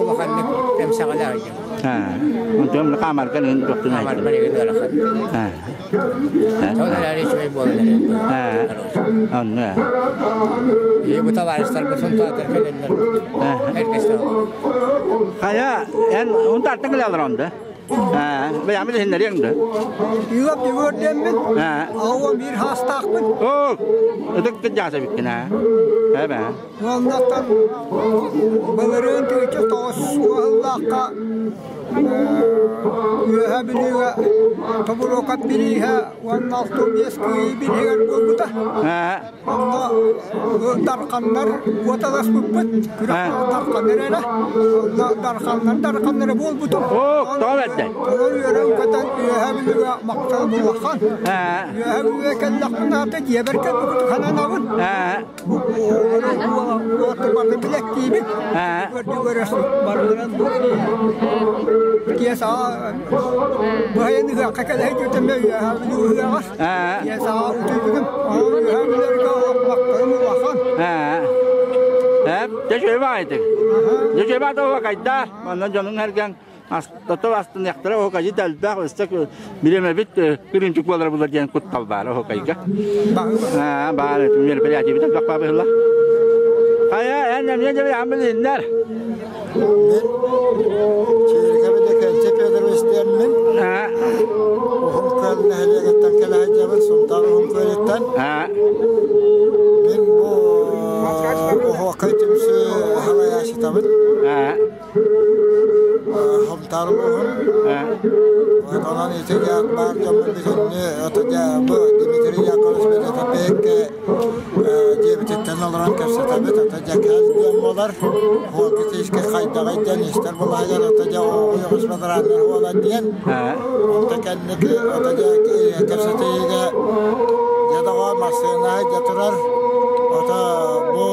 улаханнык эмсэҕэлээх Онтон хаамарган ыын туохтун Хаамарбар игин ыарахан. Ол эрээри үчүгэй буолан эрэр. Онно. Ийэ бу табаарыстарбыт Сунтаатар кэлэннэр эргэстэ Хайа, эн унтаартан кэлэ олорон да? Бэйэм билиһиннэриэҥ да? Ыап Егор диэммин. Аҕам биир хаастаахпын. Оо, ытык кырдьаҕас эбиккин аа. Эбэ. Уоннаттан былырыын тыыча тоҕус уоһуллаахха Үөһэ Бүлүүгэ Тобуруокап бирииһэ уонна 65 кыайыы бирииһигэр буолбута. Онно дарханнар куоталаспыппыт. Күрэх дарханнар эрэ. Онно дарханнар дарханнара буолбутум. Тоҕо бэрдэй? Онон үөрэн-көтөн Үөһэ Бүлүүгэ махтал улахан. Үөһэ Бүлүүгэ кэллэхпин аата дьиэбэр кэлбит хананабын. Уолаттар бары билэктиибин. Барыларын киэсаҕа быһайын ыһыахха кэлэ сылдьыбытым үөһэ Бүлүү ыһыаҕар. Киэсаҕа утуйбутум. Онон үөһэ Бүлүүгэ олох махталым улахан. Дьэ үчүгэй баҕайытык. Дьэ үчүгэй баҕайытык оһуокайдаа. Манна дьонуҥ эргэн тото астыныахтара оһуокайдьыт элбэх өссө бириэмэбит кырыымчык буолар булар диэн куттал баар оһуокайга. Баар мероприятиебит элбэх баа быһылла. Хайа эн эмиэ дьэ ан билиннэр. Мен Чиирикэбит Экэнчэ Федорович диэммин. Уһун Күөл нэһилиэгиттэн кэлэ сылдьабын, Сунтаар Уһун Күөлүттэн. Мин бу Оһуокай түмсүү салайааччытабын. Сунтаар улууһун. Онон ити баар дьоммун бүтүннүү бу Дмитрий Яковлевич Бэлэтапекке Дьиэбититтэн олорон кэпсэтэбит, ата дьэ кэл диэн буолар. Уолга тиискэ хайдаҕый диэн истэр булаһыйар, ата дьэ оҕуйаҕыс бадарааннар буолан диэн. Онто кэнники ата дьэ кэпсэтиигэ дьэ доҕоор массыына дьэ турар. Ото бу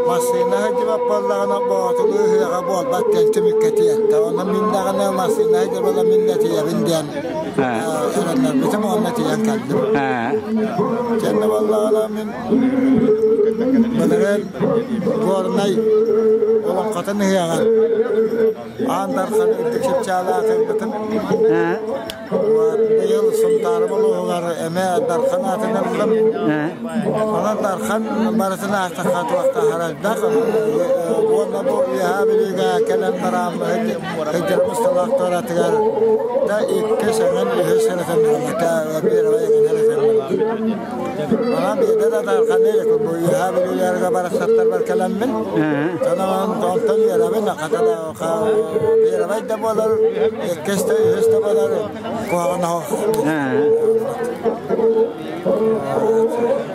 массыына сылдьыбат буоллаҕына боотулуу ыһыаҕа буолбат диэн түмүккэ тиэртэ. Онно мин даҕаны массыына сылдьыбала мин да тиийэбин диэн эрэннэрбитим уонна тиийэн кэллим. Кэннэ буоллаҕына мин былырыын Горнай олоҥхотун ыһыаҕар Аан Дархан үрдүк чыпчаалаах ылбытым. Быйыл Сунтаарым улууһугар эмиэ Дархан аатын ыллым. Онон Дархан барытын аахтахха туохтааһар элбэх. Уонна бу Үөһээ Бүлүүгэ кэлэн бараам Сылдьарбыт салаах туоратыгар да иккис эҥин үһүс сырытын ылбыта первый эҥин сырытын Онон биирдэ да Дарханы бу үөһээ Бүлүүлэргэ барахсаттарбар кэлэммин онон онтон үөрэбин хата да первый да буолар иккис да үһүс да буолар куһаҕан оһох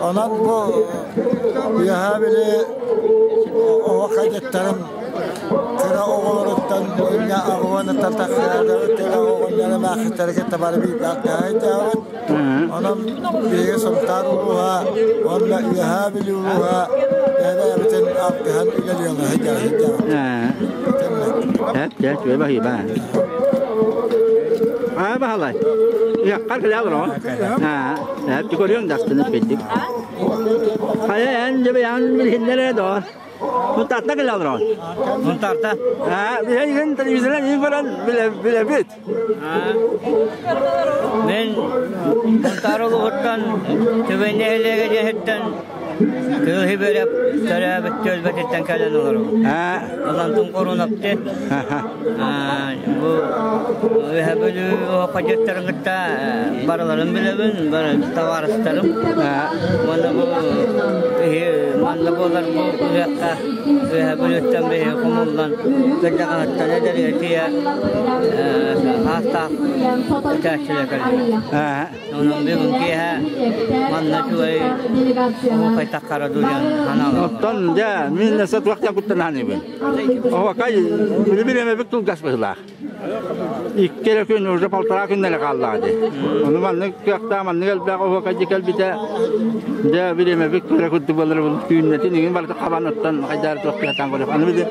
Онон бу Үөһээ Бүлүү оһох кадеттарын Кыра оҕолоруттан инньэ аҕыһыаныттан тахсыһардабыт, кыра оҕонньоро эмээхситтэрэ кытта бары бииргэ Онон биһиги Сунтаар улууһа уонна Үөһээ Бүлүү улууһа бэйэ-бэйэбитин алтыһан үлэлиэҕэ сылдьабыт. Эт, үчүгэй баһыыба. Аа, баһылай. Ыаххар кэлэ олороҕун. Аа, эт, көрүөҥ да астынып билдик. Хайа эн дьэ бэйэҥ билиһиннэр ээ доо. Мунтаарта кэлэ олорон. Мунтаарта? Билигин телевизорынан иһин баран билэбит. Мен Мунтаар улууһуттан Түбэй нэһилиэгэ дьиэһиттэн Кыыһы бөрөп төрөөбүт түөлбэтиттэн кэлэн олоробун. Олантын Курунапты. Бу Үһэ Бүлүү оһохходьуттарын кытта барыларын билэбин, бары табаарыстарым. Уонна бу манна буолар бу ыһыахха Үөһэ Бүлүүттэн биһиги хомуллан кырдьаҕаһыттан эдэргэ тиийэ аастаах үтээччилэр кэллилэр. Онон бүгүн киэһэ манна үчүгэй оһуохайтаххара дуу диэн санаалаах. Оттон дьэ мин өссө туох диэн куттанааныбын. Оһуокай билибилэмэбит тулгас быһыылаах. Икки эрэ күн, уже полтора күн эрэ хааллаҕа дии. Ону маннык кыахтаах, маннык элбэх оһуокайдьы кэлбитэ, дьэ бириэмэбит көрө курдук буолар түүннэтин иҥин барыта хабан оттон хайдаар туох кыһатаан көрүөх. Аны били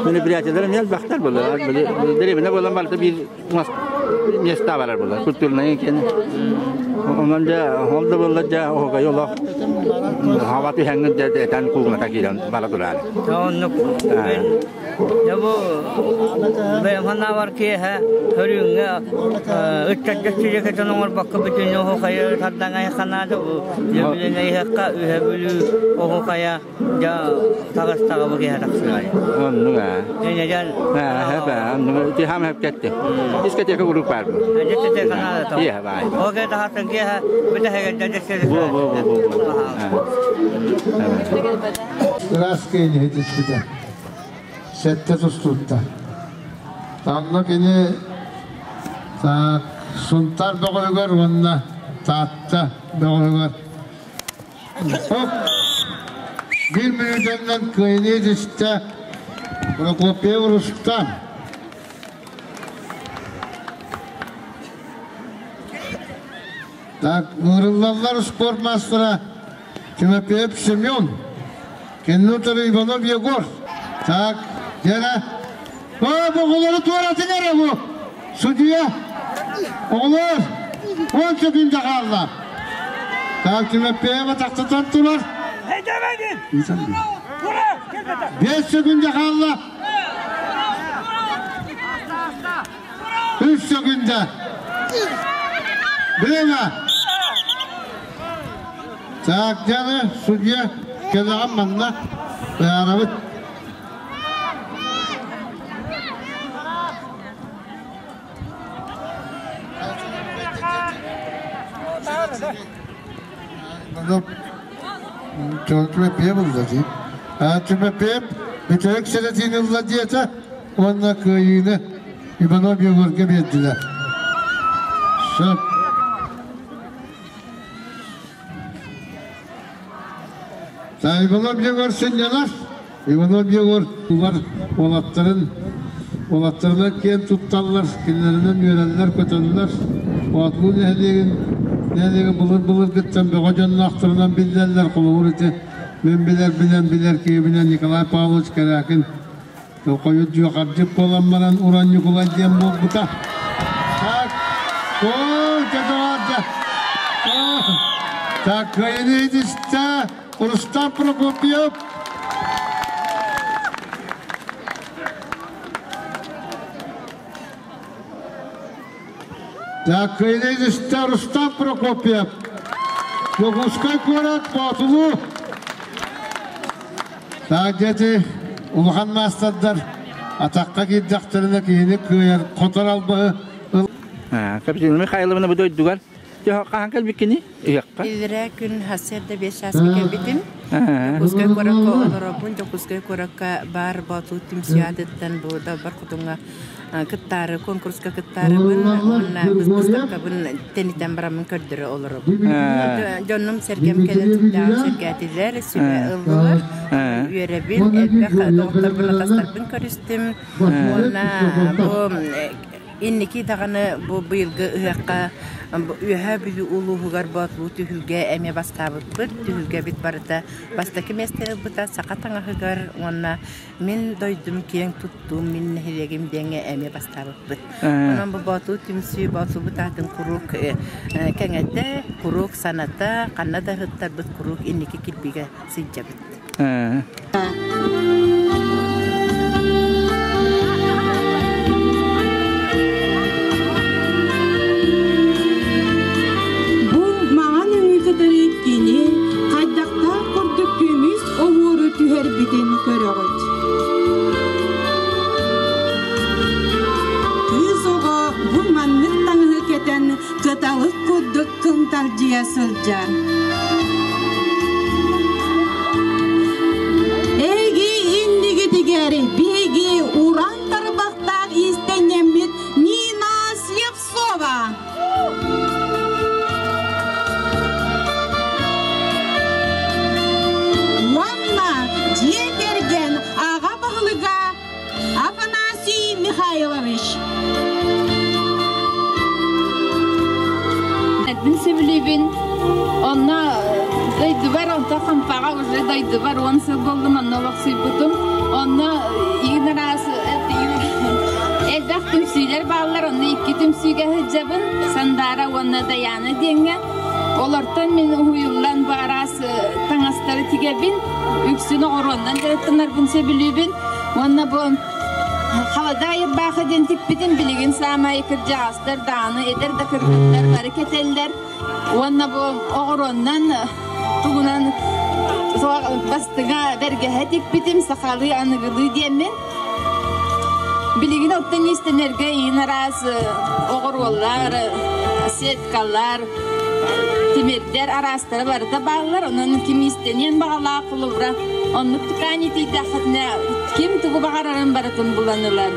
мероприятиелар эмиэ элбэхтэр буолар. Били дэриэбинэ буолан барыта биир места барар буолар. Культурнай киэн. Онон дьэ ол да буоллар дьэ оһуокай олох хаба түһэҥҥин дьэ этэн куугуната киирэн бара тураар. Оннук Дьэ бу бэйэм санаабар киэһэ хөрүүҥҥэ ыччат сидьэкэтин оҥорбокко бүтүн оһуохайы сардаҥа ханаада бу дьэ билин эйиэххэ үһэ бүлүү оһуохайа дьэ таҕыстаҕа бу киэһэ тахсыай. Оннук ээ. Инньэ дьэн Ээ, оннук тиһам хэпкэтти. Дискотека курдук. Куруук баар бу. Дьэ канада то. Иә, бай. Оге тахатын киһэ бүтэһигэр дьэ Бу бу бу бу. Ыраас киини түспүтэ. Сэттэ тустуутта. Онно кини Сунтаар бөҕөһүгэр уонна Таатта бөҕөһүгэр Хоп! Биир мүнүүтэннэн кыайыныы түстэ Прокопьев Рустам. Так, ыҥырыллаллар спорт маастара Тимофеев Семен, Кеннутер Иванов Егор. Так, дьэрэ. О, оҕолору туоратыҥ эрэ бу. Судьуйа. Оҕолор, 10 секунда хаалла. Так, Тимофеев атахтатан турар. 5 секунда хаалла. 3 секунда. Время. Так, дьэ, судья кэлэҕин манна быһаарабыт. Түмэппиэ булла дии. Түмэппиэ бүтэһик сэрэтиини ылла диэтэ уонна кыайыыны Иванов Егорга биэрдилэр. Сөп. Иванов Егор сынньанар. Иванов Егор улар уолаттарын уолаттарынан киэн тутталлар, кинилэринэн үөрэллэр-көтөллөр. Боотулуу нэһилиэгин нэһилиэгэ былыр-былыргыттан бөҕө дьонноохторунан биллэллэр. Холобур ити мин билэрбинэн билэр киһибинэн Николай Павлович Корякин Хойут дьуохардьыт буолан баран Уран Ньукулай диэн буолбута. Так, оо, дьэ, Так, кыайыны истэ Рустам Прокопьев. Так, кыайыны истэ Рустам Прокопьев. Дьокуускай куорат Боотулуу. Так, дети, улахан маастардар атахха киирдэхтэринэ киһини кыайар хотор албаһы Капиталина Михайловна бу дойдугар хаһан кэлбиккини ыһыахха? Иллэрээ күн сарсыарда 5 чааска кэлбитим. Дьокуускай куоракка олоробун. Дьокуускай куоракка баар Боотул түмсүү аатыттан бу Далбар Хотуҥҥа кыттаары, конкурска кыттаарыбын уонна выставкабын тэнитэн бараммын көрдөрө олоробун. Дьонум сэргэм кэлэн сүрдээҕин сэргээтилэр, сүбэ ыллылар. Үөрэбин, элбэх доҕотторбун, атастарбын көрүстүм. Уонна бу Инники даҕаны бу быйылгы ыһыахха Үөһээ Бүлүү улууһугар Боотулуу түһүлгэ эмиэ бастаабыппыт. Түһүлгэбит барыта бастакы миэстэни ылбыта саха таҥаһыгар уонна мин дойдум киэҥ туттуум, мин нэһилиэгим диэҥҥэ эмиэ бастаабыппыт. Онон бу Боотулуу түмсүү Боотулуубут аатын куруук кэҥэтэ, куруук саната, ханна да ыһыттарбыт куруук инники кирбиигэ сылдьабыт. Бу маҥан өҥү кытары кини хайдахтаах курдук көмүс оһуору түһэрбитин көрөҕүт. Кыыс оҕо бу маннык таҥаһы кэтэн кыталык курдук кынталдьыйа сылдьар. Эһиги иннигитигэр биһиги уран тарбахтаах иистэнньэммит Нина Слепцова. Уонна дьиэ кэргэн аҕа баһылыга Афанасий Михайлович. Мин сөбүлүүбүн. Онно дойдубар, онто Хампаҕа уже дойдубар 10 сыл буоллум, онно олохсуйбутум. Онно иин араас элбэх түмсүүлэр бааллар, онно икки түмсүүгэ сылдьабын, Сандаара уонна Дайаана диэҥҥэ. Олортон мин уһуйуллан бу араас таҥастары тигэбин, үксүн оҕуруоннан дьарыктанарбын сөбүлүүбүн. Уонна бу халадаай ырбаахы диэн тикпитим билигин саамай кырдьаҕастар даҕаны, эдэр да кыргыттар бары кэтэллэр. Уонна бу оҕуруоннан тугунан бастыҥа бэргэһэ тикпитим сахалыы аныгылыы диэммин. Билигин оттон иистэнэргэ иин араас оҕуруоллар, сеткалар, тимирдэр араастара барыта бааллар. Онон ким иистэниэн баҕалаах холобура оннук ткань итийдэххитинэ ким тугу баҕарарын барытын булан ылар.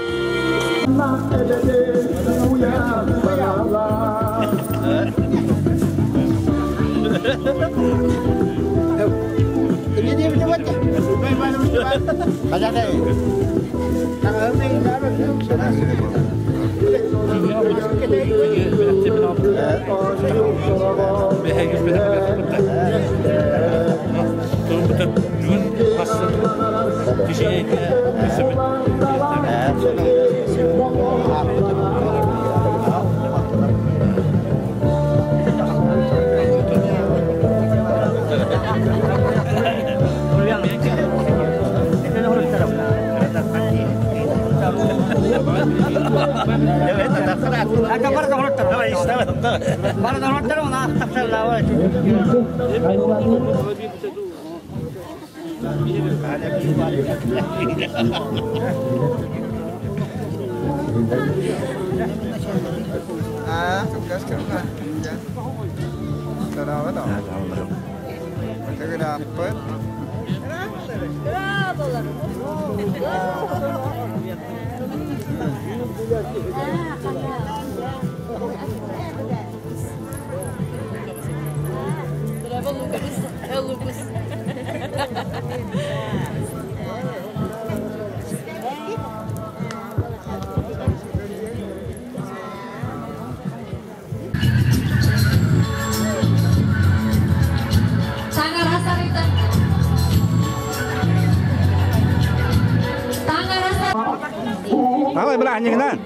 Алай бырааһынньыгынан.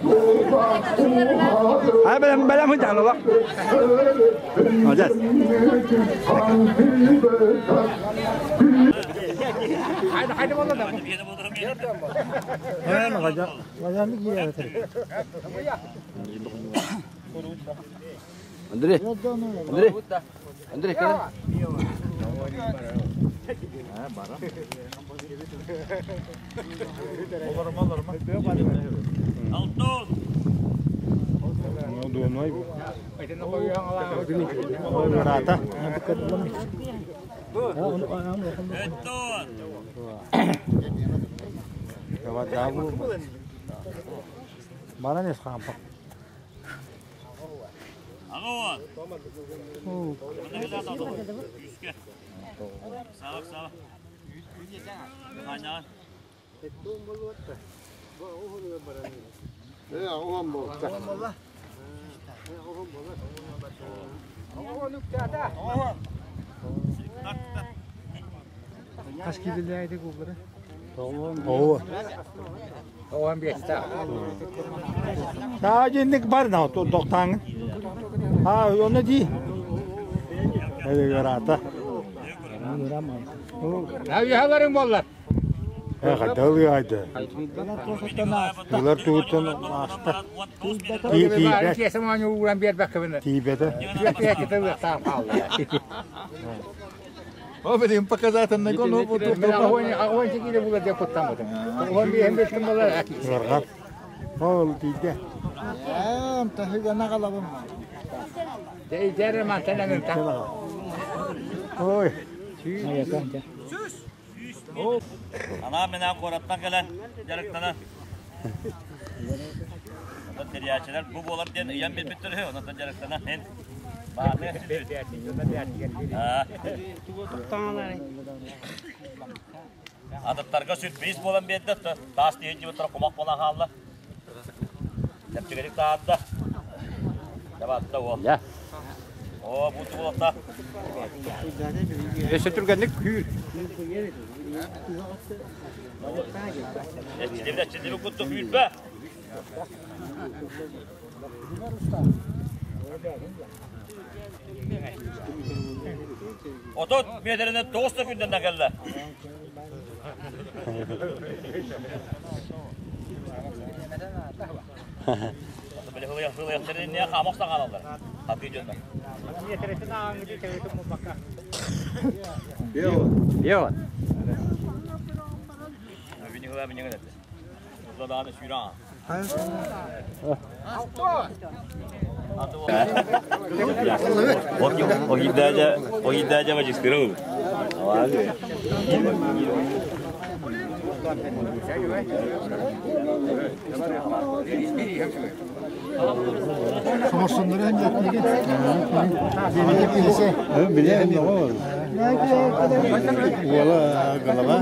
Ай бэлэм бэлэм хыдьаан олох. Молодец. Андрей, Андрей, Андрей, кэлэн. Баран эс хампа. Хас киилэлээйди куллары? Оо. Оон биэстэ. Таа дьинник бар на тоқтаңын. А, оны ди. Эде гарата. Авиаларың боллар. Э, қадалы айды. Бұлар туыттан аста. Тиибет. Кесем аны уран бербек кыбыны. Тиибеті. О, блин, показать на гону. Огонь текиле булар деп куттан Огонь бейхем бешкин болар. Ларгап. Ол тиде. Ой. Ана менен кораттан келен жарыктана. Онтон терячилер бу болар диэн ыйан билбиттер үһү, онтон жарыктана эн бааны Атыттарга сюрприз болан берді, тас дейін жібі тұра құмақ болан қалды. Тәптігерік таатты. Жабатты ол. О, бұл болықта. Өсө түргенник күйр. Эчилеби кутту күйүрбө. Отот метрine 9 күнден келді. Біле хылы не қамақ саңалалар. Хаты жөнді. Беот. Бini хылы бini генет. Узладаны сүйран. Ogiddaja majistero. Somosonları önce Bilese. Bile Wala galaba.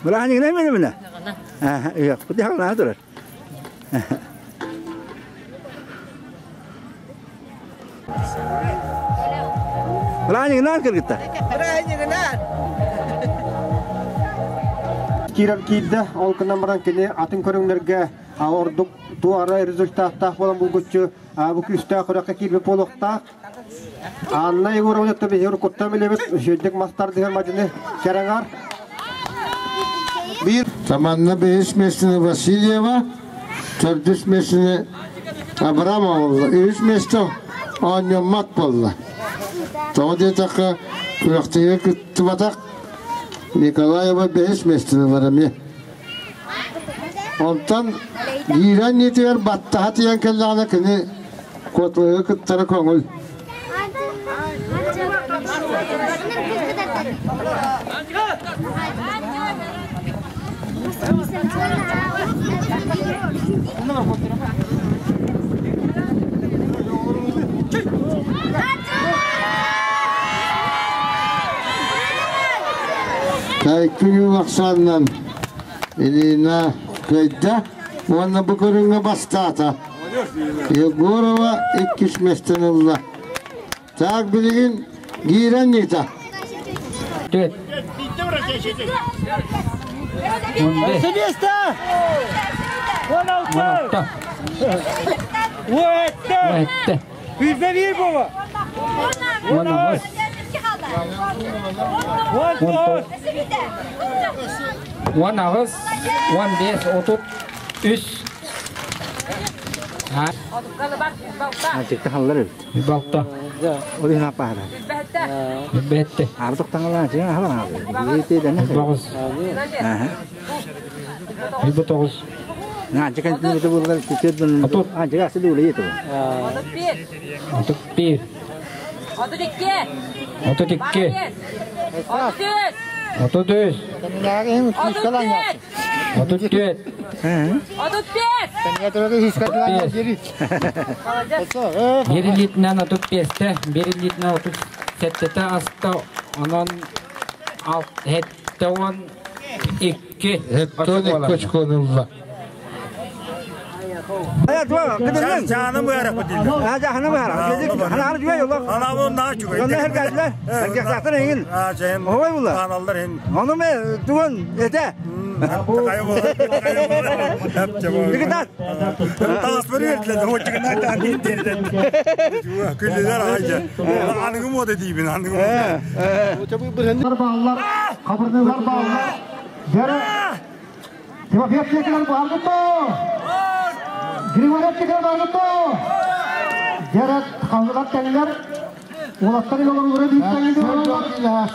Wala hani ne mene mene. Ah, iya, putih hal tuh. Wala hani ne kırgıtta. Кирер киирдэ, ол кынан баран кини атын көрүҥнэргэ ордук туара результаттаах буолан булгуччу бу күүстээх күрэххэ киирбит буолуохтаах. Анна Егоровна Тобиһир куттан билэбит үчүгэйдик мастардыгар мадьыны кэрэҥар. Бир Таманна бэһис миэстэни Васильева, төрдүс миэстэни Абрамова буолла. Үһүс миэстэ оонньоммот буолла. Тоҕо диэтэххэ, күрэхтэһиигэ кыттыбатах Николаева бэһис миэстэни ылар эмиэ. Онтон киирэн ниитигэр баттаһа тиийэн кэллэҕинэ кини Котлыгы кыттара көҥүл. Кайкүнү ахсаанынан Илина кыайда уонна бу көрүҥҥэ бастаата. Егорова иккис миэстэни ылла. Так билигин киирэн ыыта. Место! 16! Уэтте! Үздевир бова! 18! 19! 18, 15, 33. Ачыкта халлар эбит. Балта. Ол иһин аппаара. Бетте. Ардык таҥалаан чиҥ ахалан Бити дэнэ. Тоҕус. Бу тоҕус. Наачыка түнүтэ буллар түтүт Аачыка асы дуулы ету. 31. 32. 32. 33. 33. 34. 34. 35. Bir литнен 35-те, bir литнен 37-те аста, онон хетте он икки. Хеттон икки очкону ылла. Canım bu Ha canım var. Hana juwe yolla. Ana bu na juwe. Онно herkesler. Herkesler engin. Ha cem. Hoy bulla. Anallar hin. Onu me tuğun ete. Dikkat. Transfer ettiler. O çıkına da değil. Küllüler ayca. Anıgım o da değil anıgım. Bağlar, kabırdılar bağlar. Dere. Тимофеев текилер баргытты. Григорьев текилер баргытты. Дere kaldılar тәңлер. Улаттар yolları buraya büyük тәңлер.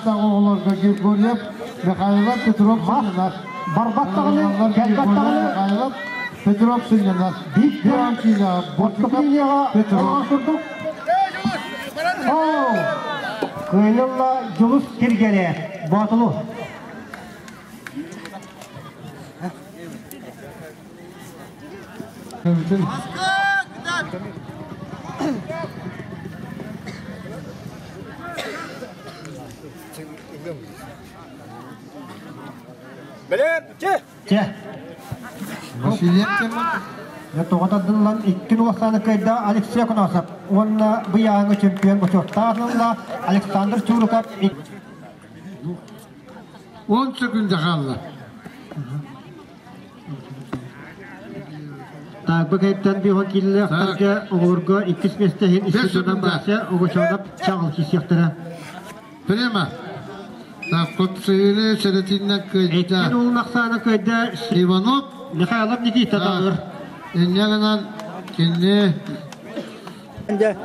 Оҕолорго Григорьев, Михайлов, Петров сыннар. Барбат тағылы, Келбат тағылы. Михайлов, Петров сыннар. Бир Петров. Петров. Кыйнылла Жулус Киргере, Батылу. Bilem, че. Че. Я тоғатадылан икки нуғасаны кайда Алексей Кунасов. Он быяңы чемпион бочоттағынла Александр Чуруков. 10 секунда қалды. Так, bu kayıptan bir hokilli aktarga oğurga ikki mestehin istidodan bahse oğuşanlap çağıl kisiyaktara. Прямо. Так, Кутсыыры Серетинна кыйда. Эткен улмақсаны кыйда Иванов. Михайлов Никита тағыр. Иннягынан кинни Же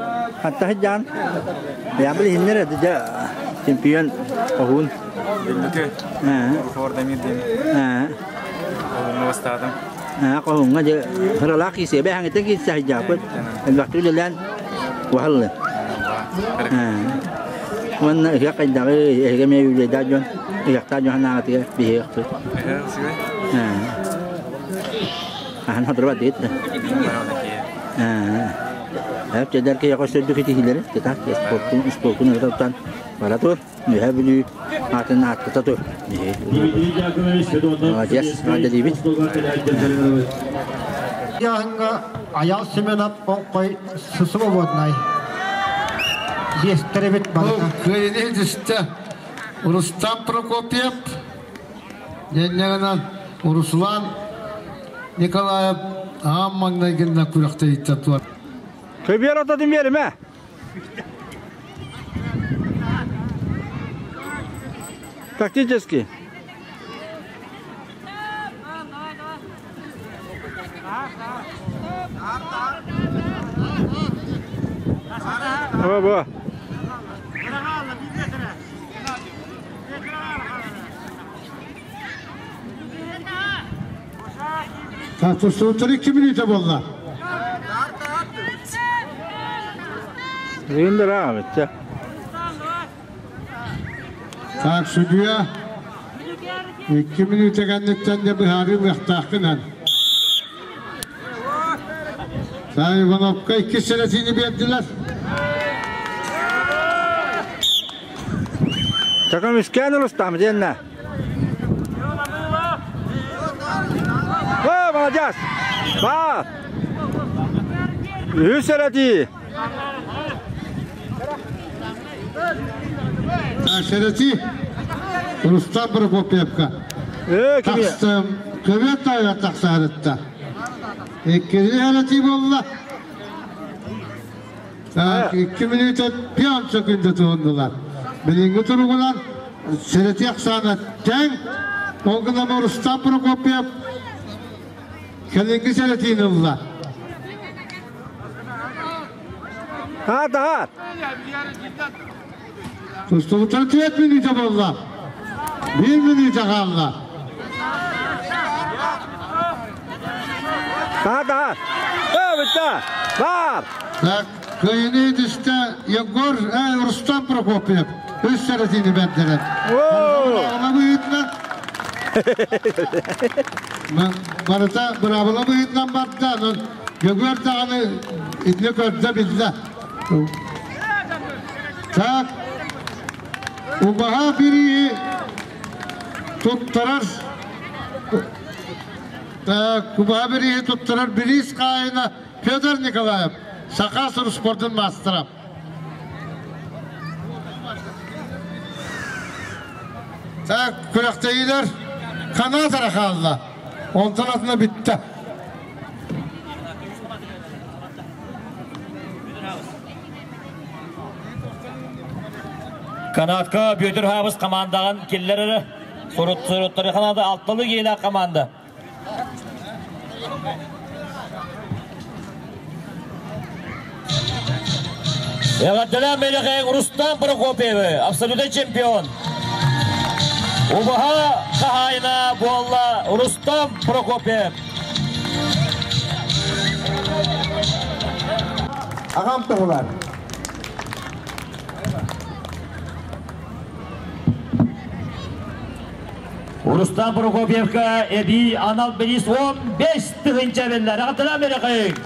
хатта жан. Я били хиннер же чемпион оһун. Дүллүкү. Урукуор Дамир диэн. Олунна бастаатым. Хоһуҥҥа дьэ сыралаах киисэ бэһэҥиттэн киирсэ сылдьааппыт. Элбэхтик үлэлээн уһаллы. Уонна ыһыах хайдаҕы эһиги эмиэ үбүлүөйдээх дьон ыһыахтаах дьон санааҕытыгар биһиэхпит. Ахан хатырбат диит да. Эп чэдэр киһиэхэ өссө китиһилэри кытаах спортун спортун ырытан бара тур. Үһэ Бүлүү аатын ааттата тур. Молодец, молодец Яһыңга Аял Семенов оҥхой свободнай. Биэстэрибит барыта. Кыайыны түстэ Рустам Прокопьев, Дьэнньэҕинэн Руслан Николаев аан маҥнайгынна күрэхтэһииттэн туор. Көбүөр ототун биэримэ. Тактически. Во, во. Тустуутар 2 мүнүүтэ буолла. Рындыр аабытча. Так, судья 2 мүнүүтэ кэнниттэн де быһаарыы ылыахтааххынан. Та Ивановка икки сэрэтиини биэрдилэр. Чакамүскээн Рустам диэннэ. О, молодец! Ба! Үс сэрэтии. Сэрэтии Рустам Прокопьевка. Тахсым, көбүөт тайга тахсаарытта. Иккини сэрэтии буолла. Так, 2 мүнүүтэ 5 секунда туһуннулар. Билиҥҥи туругунан сэрэтии ахсаана тэҥ. Ол гынан Рустам Прокопьев кэлиҥҥи сэрэтиини ылла. Таһаар, таһаар. Тустубуттар 4 мүнүүтэ буолла. 1 мүнүүтэ хаалла. Таһаар, таһаар. Э, бүтэ. Бар. Так, кыайыны түстэ Егор Рустам Прокопьев үс сэрэтиини бэрдэрэр. Быраабыла быһыытынан барыта быраабыла быһыытынан барда. Онон Егор даҕаны итини көрдө биллэ. Так, убаһа бирииһи туттарар Так, убаһа бирииһи туттарар бириис хаайына Федор Николаев, Саха спортун маастара. Так, күрэхтэһиилэр ханаа тара хаалла. Онтон атына бүттэ. Канатка Бүөтүр Хаабыс командаҕын киллэрэрэ. Сурут суруттары Канада алталы киилээх команда. Эҕэрдэлээн Мэлэхэйик Рустам Прокопьевы, абсолютный чемпион. Убаһа хаһаайына буолла Рустам Прокопьев. Аҕам туһулар. Рустам Прокопьевка эбии анал бириис 15 тыһыынча биллэр. Аҕатынан Мэлэхэйик.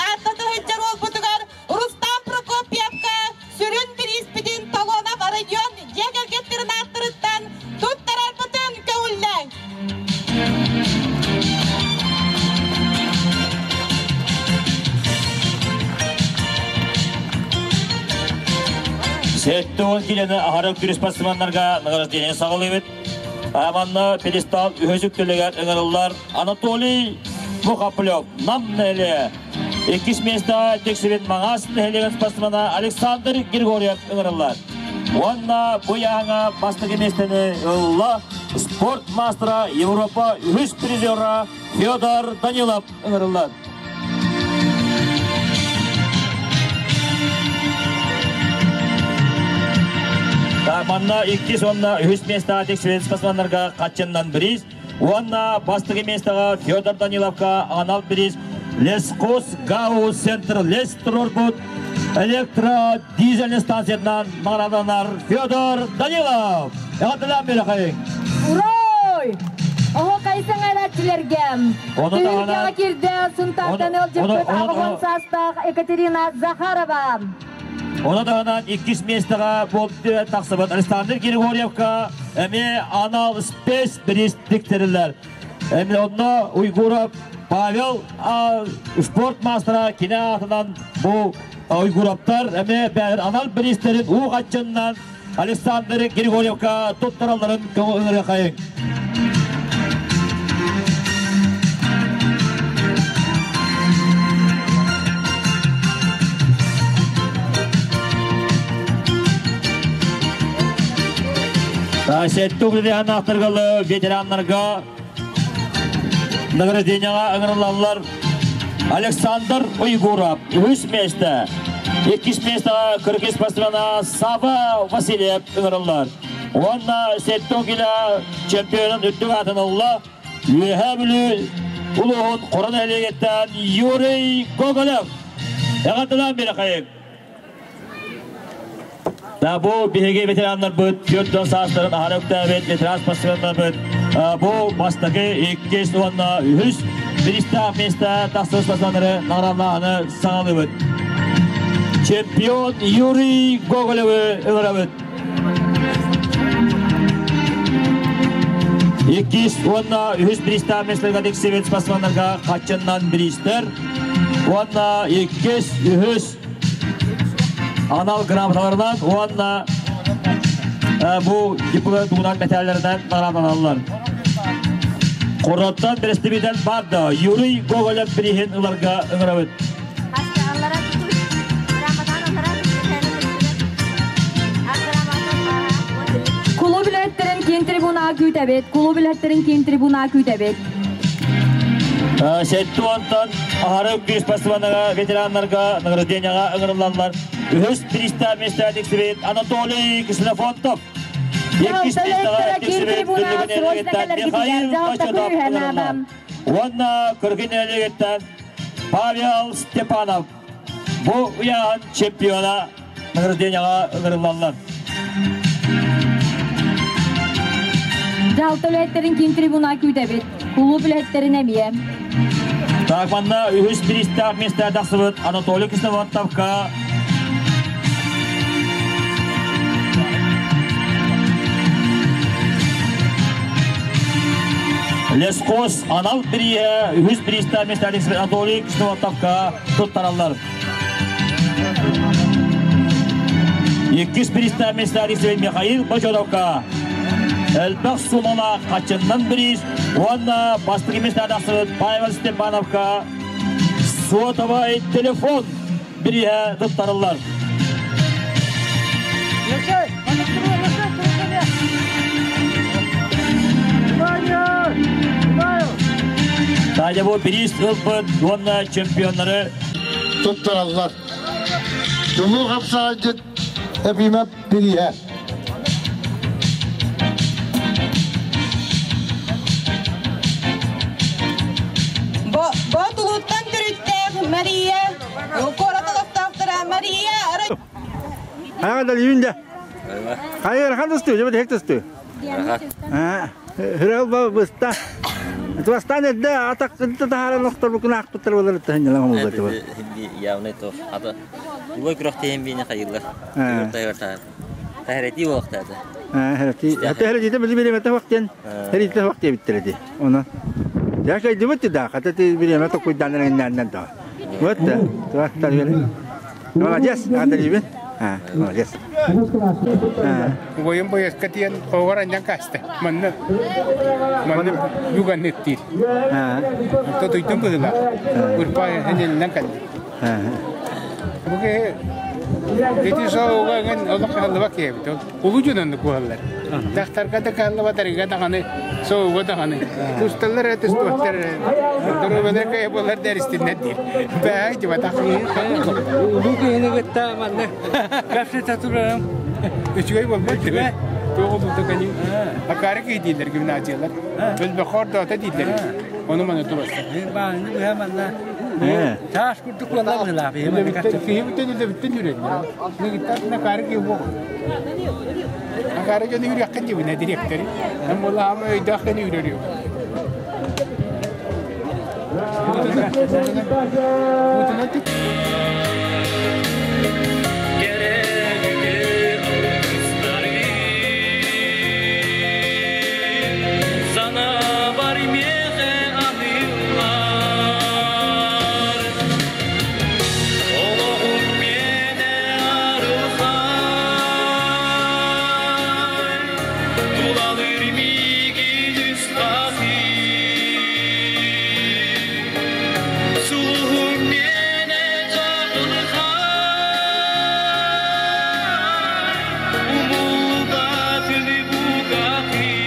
Ааттата сылдьар уолбутугар Рустам Прокопьевка сүрүн бирииспитин Талонов Родион дьиэ кэргэттэрин ааттарыттан туттарарбытын көҥүллээҥ. Сэттэ уон килени аһара үктүүр спортсменнарга награждение саҕалыыбыт. Манна пьедестал үһүс үктэлигэр ыҥырыллар Анатолий Мухоплев, Нам нэһилиэ. Иккис миэстэҕэ тиксибит Маҥаас нэһилиэгин спортсмена Александр Григорьев ыҥырыллар. Уонна бу ыйааһыҥҥа бастакы миэстэни ылла спорт маастара Европа үһүс призера Федор Данилов ыҥырыллар. Манна 2 уонна 3 места тиксибит спортсменнарга хаччыннан бириз. Уонна бастыгы местаға Федор Даниловка анал бириз. Лескос Гау Центр Лес Трорбут электро-дизельный станциятынан награданар Федор Данилов. Эҕэрдэлээн биэрэхэй. Урой! Оһо кайсаң араччылерге. Түһүлгэҕэ кирде Сунтартан ылдьыппыт аҕыһын саастаах Екатерина Захарова. Оны даҕанан иккис миэстэҕэ буолбут тахсыбыт Александр Григорьевка эмиэ анал спец бириис тиктэриллэр. Эмиэ онно Уйгуров Павел спорт маастара кини аатынан бу Уйгуровтар эмиэ бэйэлэр анал бириистэрин уу хаччыннан Александр Григорьевка туттаралларын көҥүл ыҥырыахайыҥ. Сеттук ветераннарга ветераннарга награждениеҕа ыҥырыллаллар Александр Уйгуров үһүс миэстэ, иккис миэстэҕэ кыргыз спортсмена Сава Васильев ыҥырыллар. Уонна сэттэ кило чемпионун үрдүк аатын ылла Үөһээ Бүлүү улууһун Хоро нэһилиэгиттэн Юрий Гоголев. Эҕэрдэлээн биэрэхэйиҥ! Да, бу биһиги ветераннарбыт 40 саастарын аһара үктээбит ветеран спортсменнарбыт бу бастакы, иккис уонна үһүс биристээх миэстэ тахсар спортсменнары наҕараадалааһыны саҕалыыбыт. Чемпион Юрий Гоголевы ыҥырабыт. Иккис уонна үһүс биристээх миэстэлэргэ тиксибит спортсменнарга хаччыннан бириистэр уонна иккис, үһүс анал грамоталарынан уонна бу дипломунан мэтээллэринэн наҕараадаланаллар. Куораттан бэрэстэбиитэл баар да Юрий Гоголев бирииһин ыларга ыҥырабыт. Кулу билэттэрин киин трибунаҕа күүтэбит. Кулу билэттэрин киин трибунаҕа күүтэбит. Сэттэ уонтан аһары үккүс спортсменнарга, ветераннарга награждениеҕа ыҥырыллаллар. Үһүс бириистээх миэстэҕэ тиксибит Анатолий Ксенофонтов. Иккис миэстэҕэ тиксибит Дүллүгүн нэһилиэгиттэн Михаил Бочотов ыҥырыллар. Уонна Кыргын нэһилиэгиттэн Павел Степанов. Бу ыйааһын чемпиона награждениеҕа ыҥырыллаллар. Дьаһалта үлэһиттэрин киин трибуна күүтэбит. Кулууп үлэһиттэрин эмиэ. Так, манна үһүс бириистээх миэстэ тахсыбыт Анатолий Ксенофонтовка Лесхоз анал бирииһэ үһүс бириистээх миэстэ тахсыбыт Анатолий Ксенофонтовка туттараллар. Иккис бириистээх миэстэҕэ Михаил Бочоровка элбэх сумалаах хаччыннан бириис уонна бастакы миэстэҕэ тахсыбыт Павел Степановка сотовай телефон бирииһэ туттарыллар. Таня бу бириис ылбыт уонна чемпионнары туттараллар. Чулуу хапсаҕайдьыт Эпимэп бирииһэ. Боотулууттан төрүттээх Мария, куорат олохтоохторо Мария Хайа да үүндэ. Хайа ырахан тустуу, дьэ бэтэһик тустуу. Хүрэл быста. Туастан эрдэ атак таһааран охторбукун аахпыттар болар таһынньалаң омулбаты. Явный то. Ата любой күрөхтеһин бине хайыллар. Тахерети буолуохтаата. Херети. Херети били биремете вақтен. Херети вақте биттереди. Она. Я кайдыбыт да, хата ти биреме токуйдан наннан да. Вот да. Туастар бери. Молодец, Андрей. Молодец. Убайым поездка тиийэн оҕор анньан кааста. Манна манна юганныттиир. Тотуйдум быһыылаах. Урпаа энэлинэн кэллим. Бу киһи ити соҕуга эҥин олох кыһаллыбат киһи эбит. Улуу дьон оннук буолаллар. Дьахтарга да кыһаллыбат, арыгыга даҕаны, соҕуга даҕаны. Тусталлар эрэ тустубаттар эрэ. Доруобайдар кыайа буоллар да эристиннэр диир. Бэһэй дибатах. Улуу киһини кытта манна кэпсэтэ турарым. Үчүгэй буолбат түбэ. Туох бута кани. Акары кий дииллэр гимназиялар. Өлбөхөр дота дииллэр. Ону маны турастар. Бааны быһа манна. Таас курдук буолла быһылаах. Киһи бүтэн үлэ бүттэн үрэн. Нэгиттар накары кий буол. Акары дьону үрүөххэ дибинэ директоры. Эн буолаама өйдөөх кени үрөрү. Sana var miehe anılar Olohum miene arıhay Dulalır migi düstahi Suhum miene cağılhay Umuldatını bugahi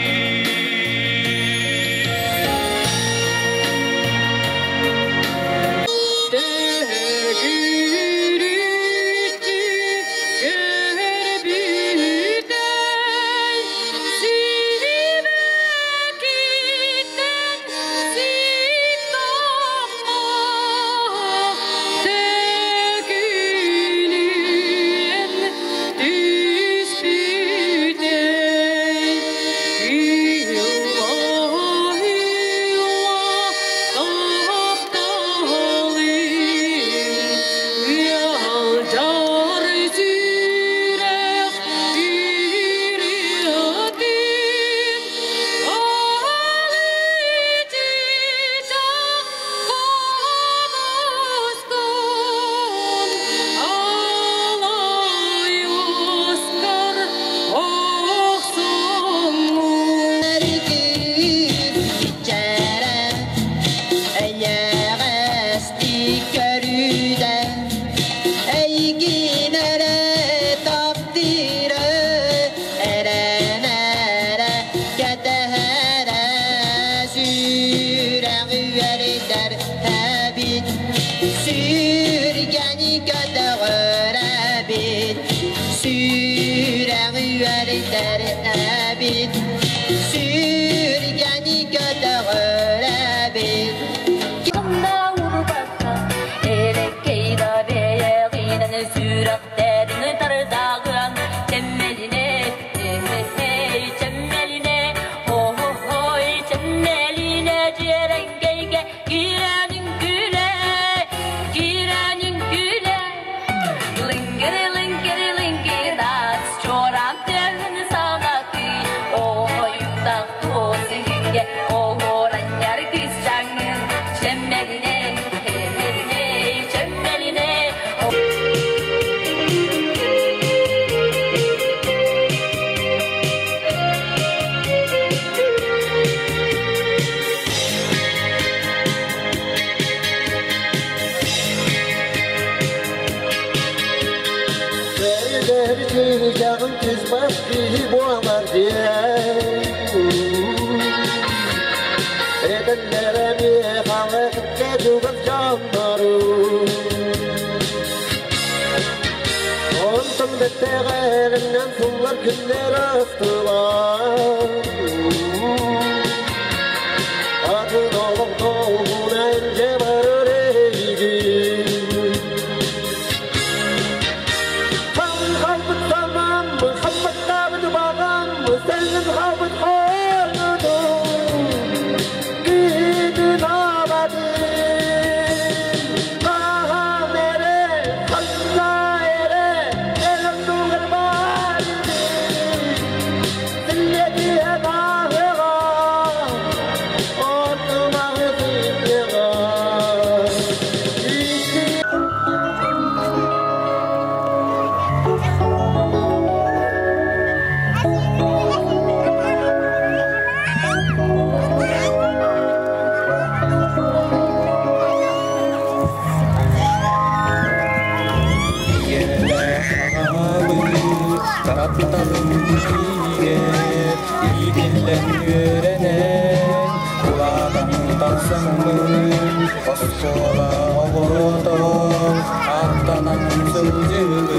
Оскола оҕоротон, аттанан сылдьыбыт,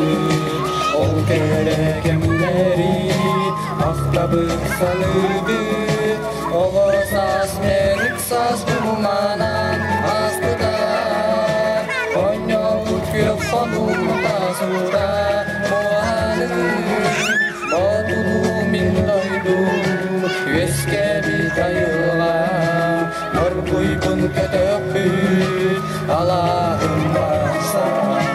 ол Кэрэ кэмнэри ахтабыт саныыбыт Оҕо саас мэник саас уманан ааспыта Оонньообут күөх хонуута суура муоһаны Боотулуу мин дойдум үөскээбит айылҕа Оргуйбун көтөхпүт алааһым барахсан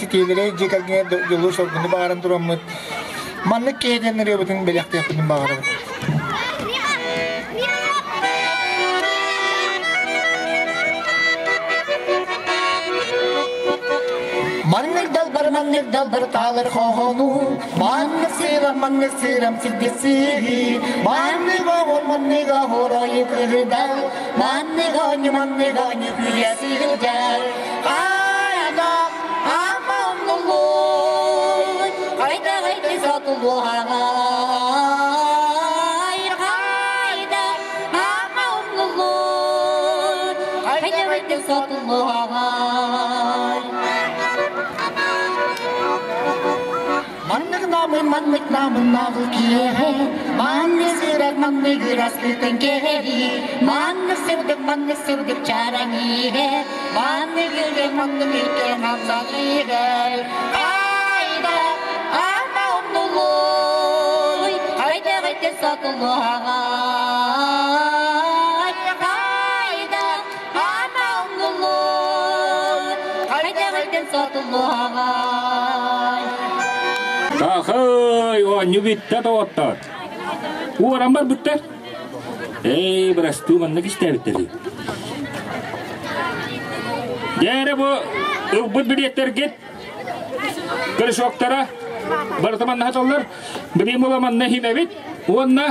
Ситиэлэрэ дьиэ кэргэҥҥэ дьолу-соргуну баҕаран тураммыт маннык киһитин ырыабытын бэлэхтиэхпитин баҕарабыт. Маннык далбар, маннык далбар таалар хоһону, маннык сыырам, маннык сыырам сирдесиги, маннык оҕор, маннык оҕор ойу кырдал, маннык оонньу, маннык оонньу күлэ сылдьар. Хайда, ама умнуллуй, хайда, хайда сатылуһаҕай, хайда, ама умнуллуй, хайда, хайда сатылуһаҕай. Маннык намын, маннык намын нағыл киэһэ, маннык сырар, маннык ырас кытын кэһэри, маннык сырдык, маннык сырдык чараҥ иһэ, маннык ырыа, маннык илкэн хамсан иһэр. Хайда, ама умнулуй, хайда, хайда сатылуһаҕай, хайда, ама умнулуй, хайда, хайда сатылуһаҕай. Тахай, оонньуу бүттэ доҕоттор. Уоран барбыттар. Эй, бырастыы маннык истээбиттэр. Дьээрэ бу ылбыт билиэттэргит корешоктара барыта манна хаталлар. Билим ыла манна химэбит. Уонна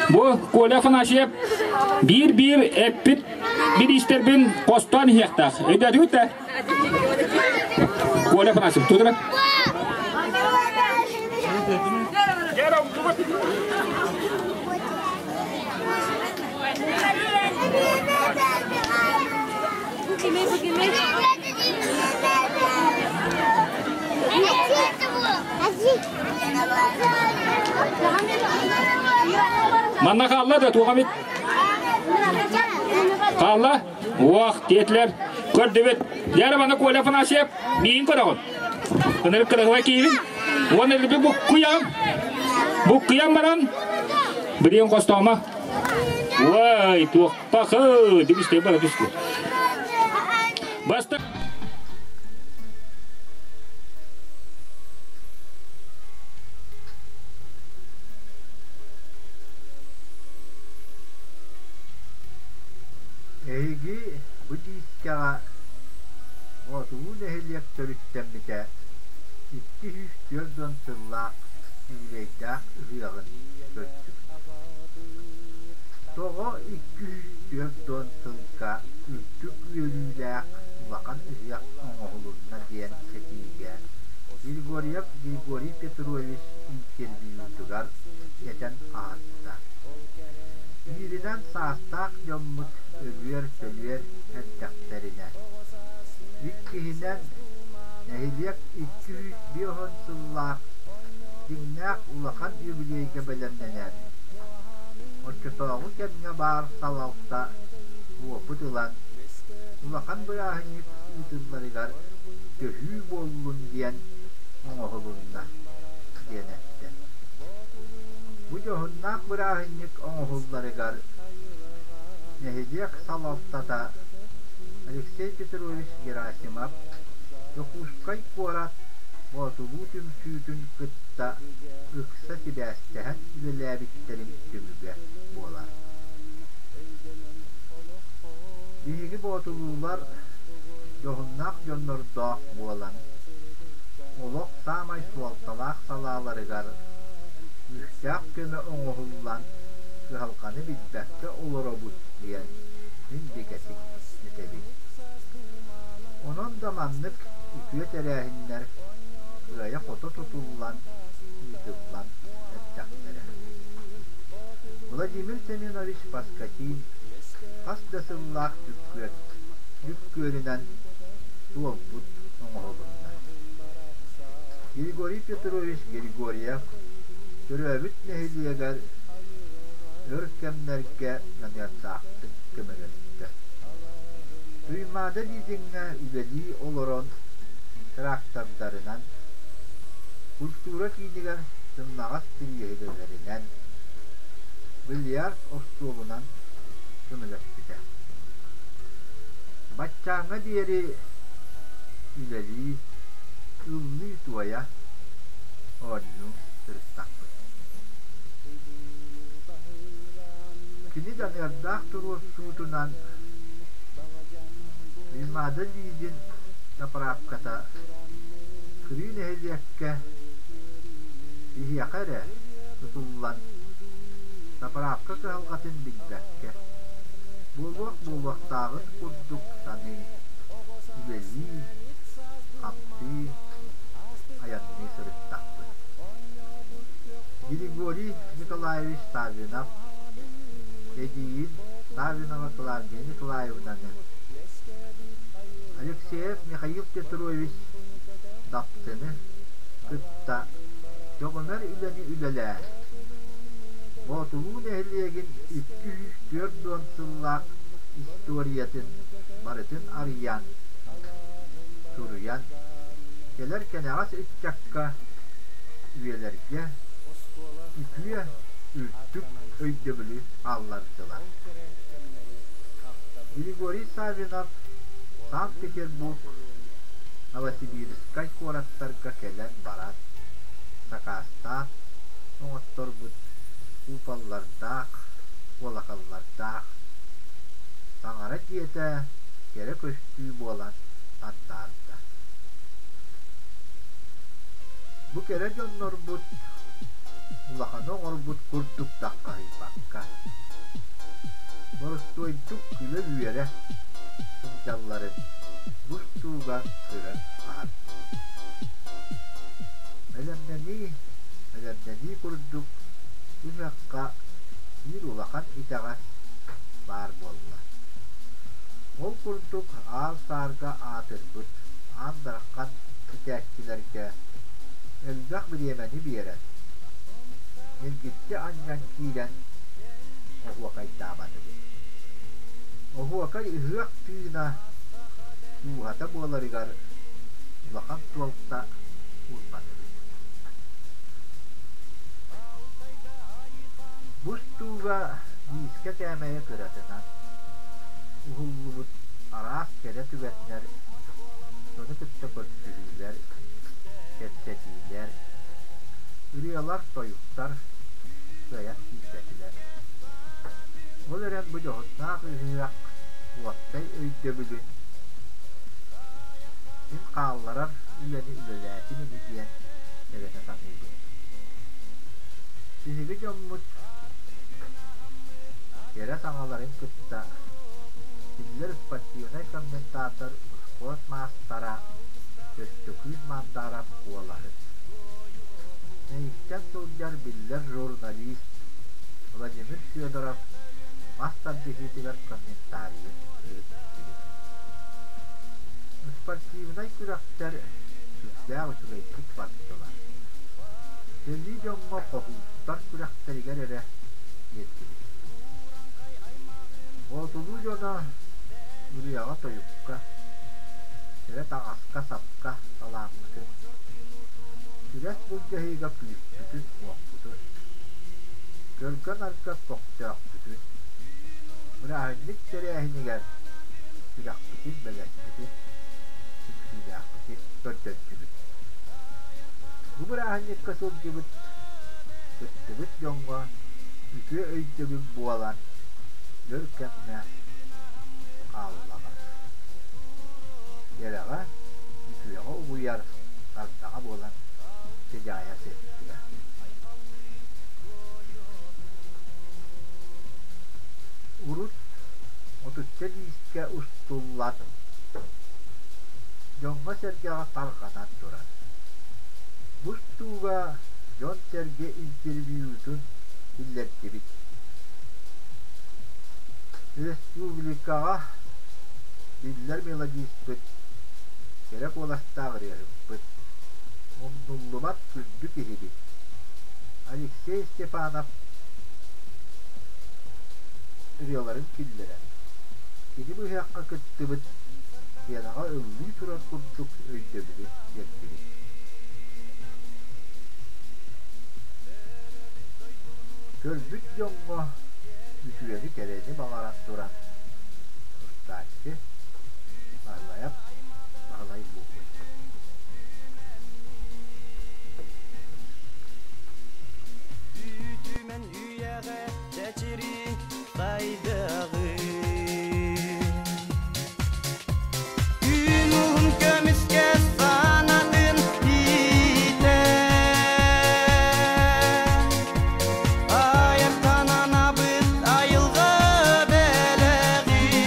бу Коля Афанасьев биир-биир эппит бириистэрбин хостоон иһиэхтээх. Өйдөөтүгүт да? Коля Афанасьев, тутура. Манна хаалла да туохамит? Хаалла? Уох, диэтилэр. Көрдүбүт. Дьэ, манна Коля Афанасьев миин көрөҕүн. Ынырык кырыһыба киирин. Уонна илби буккуйан. Буккуйан баран билиэн хостома. Уай, туохпахы, дибистэй бара түстү. Баста Эһиги бу диискэҕэ Боотулуу нэһилиэк төрүттэммитэ 240 сыллаах үбүлүөйдээх ыһыаҕын көрдүгүт. Тоҕо 240 сылга үрдүк үөрүүлээх улахан ыһыах оҥоһулунна диэн этиигэ Григорьев Григорий Петрович интервьютугар этэн аһарда. Бииринэн саастаах дьоммут өлүөр-төлүөр эрдэхтэринэ, иккиһинэн, нэһилиэк 250 сыллаах дьиҥнээх улахан үбүлүөйгэ бэлэмнэнэр. Оччотооҕу кэмҥэ баар салалта уопут ылан, улахан бырааһынньык ыытылларыгар төһүү буоллун диэн оҥоһулунна диэн эттэ. Бу дьоһуннаах бырааһынньык оҥоһулларыгар нэһилиэк салалтата Алексей Петрович Герасимов Дьокуускай куорат Боотулуу түмсүүтүн кытта ыкса сибээстэһэн үлэлээбиттэрин түмүгэ буолар. Биһиги боотулуулар дьоһуннаах дьоннордоох буолан, олох саамай суолталаах салааларыгар күүстээх көмө оҥоһуллан кыһалҕаны билбэккэ олоробут диэн мин бигэтик этэбин. Онон да маннык үтүө тэрээһиннэр кыайа-хото тутуллан, ыытыллан эрдэхтэрэ. Владимир Семенович Поскачин хас да сыллаах дьүккүөр, дьүккүөрүнэн туолбут оҥоһулунна. Григорий Петрович Григорьев төрөөбүт нэһилиэгэр өр кэмнэргэ дьаныардаахтык көмөлөстө. Туймаада лизиҥҥэ үлэлии олорон трактордарынан, культура киинигэр сымнаҕас кириэһилэлэринэн, бильярд остуолунан көмөлөспүтэ. Баччааҥҥа диэри үлэлии, ыллыы-туойа оонньуу сырыттахпыт. Кини дьаныардаах туруорсуутунан Туймаада Лизин заправката кырыы нэһилиэккэ биһиэхэ эрэ тутуллан заправка кыһалҕатын билбэккэ, буолуох буолуохтааҕын курдук саныы, үлэлии, хамсыы, айанныы сырыттахпыт. Григорий Николаевич Саввинов эдьиийин Саввинова Клавдия Николаевнаны, Алексеев Михаил Петрович Даптыны кытта сөҕүмэр үлэни үлэлээн, Боотулуу нэһилиэгин 240 сыллаах историятын барытын арыйан, суруйан, кэлэр кэнэҕэс ыччакка үйэлэргэ үтүө үрдүк өйдөбүлү хааллардылар. Григорий Саввинов Санкт-Петербург, Новосибирскай куораттарга кэлэн-баран, сакаастаан оҥотторбут куполлардаах, куолакаллардаах таҥара дьиэтэ кэрэ көстүү буолан сандаарда. Бу кэрэ дьоннорбут улаханы оҥорбут курдук даххаһыйбакка, боростуойдук күлэ-үөрэ сылдьалларын бустууга көрөн аһардым. Бэлэмнэнии, бэлэмнэнии курдук ыһыахха биир улахан итэҕэс баар буолла. Ол курдук аар-саарга аатырбыт Аан Дархан этээччилэргэ элбэх бириэмэни биэрэн, ньиргиччи анньан киирэн оһуокайдаабатыбыт. Оһуокай ыһыах тыына дууһата буоларыгар улахан суолта уурбатыбыт. Бу устууга диискэ кээмэйэ кыратынан уһуллубут араас кэрэ түгэннэр, дьону кытта көрсүһүүлэр, кэпсэтиилэр, ырыалар-тойуктар кыайан киирбэтилэр. Ол эрэн бу дьоһуннаах ыһыах уопсай өйдөбүлүн мин хаалларар үлэни үлэлээтим ини диэн эрэнэ саныыбын. Биһиги дьоммут кэрэ саҥаларын кытта биллэр спортивнай комментатор успуорт маастара Көстөкүүн Мандаров куолаһын, Мэйиктэн сылдьар биллэр журналист Владимир Федоров мас тардыһыытыгар комментарийын иһиттибит. Спортивнай күрэхтэр сүрдээх үчүгэйдик бардылар. Сэлии дьоҥҥо хоһууттар күрэхтэригэр эрэ тиэрдибит. Боотулуу дьоно ырыаҕа-тойукка, кэрэ таҥаска-сапка талааммытын, күрэс былдьаһыыга күүспүтүн-уохпутун, көргө-нарга көхтөөхпүтүн, бырааһынньык тэрээһинигэр сүрэхпитин-бэлэспитин, түмсүүлээхпитин көрдөрдүбүт. Бу бырааһынньыкка сылдьыбыт, кыттыбыт дьоҥҥо үтүө өйдөбүл буолан өр кэмҥэ хааллаҕа. Кэрэҕэ, үтүөҕэ угуйар сардаҥа буолан сыдьаайа сырдыга. Урут отучча лиискэ устуллан, дьоҥҥо-сэргэҕэ тарҕанан турар. Бу устууга дьон-сэргэ интервьютун киллэрдибит. Республикаҕа биллэр мелодиспыт, кэрэ куоластаах ырыаһыппыт, умнуллубат күндү киһибит Алексей Степанов ырыаларын киллэрэн, кини быһыахха кыттыбыт сценаҕа ыллыы турар курдук өйдөбүлү тиэртибит. Көрбүт дьоҥҥо үтүөнү-кэрэни баҕаран туран, устааччы Баһылайап Баһылай буолбут. Үтүмэн үйэҕэ чэчири сайдыаҕы Күн уһун көмүскэ санатын иитэн Айартан анабыт айылҕа бэлэҕин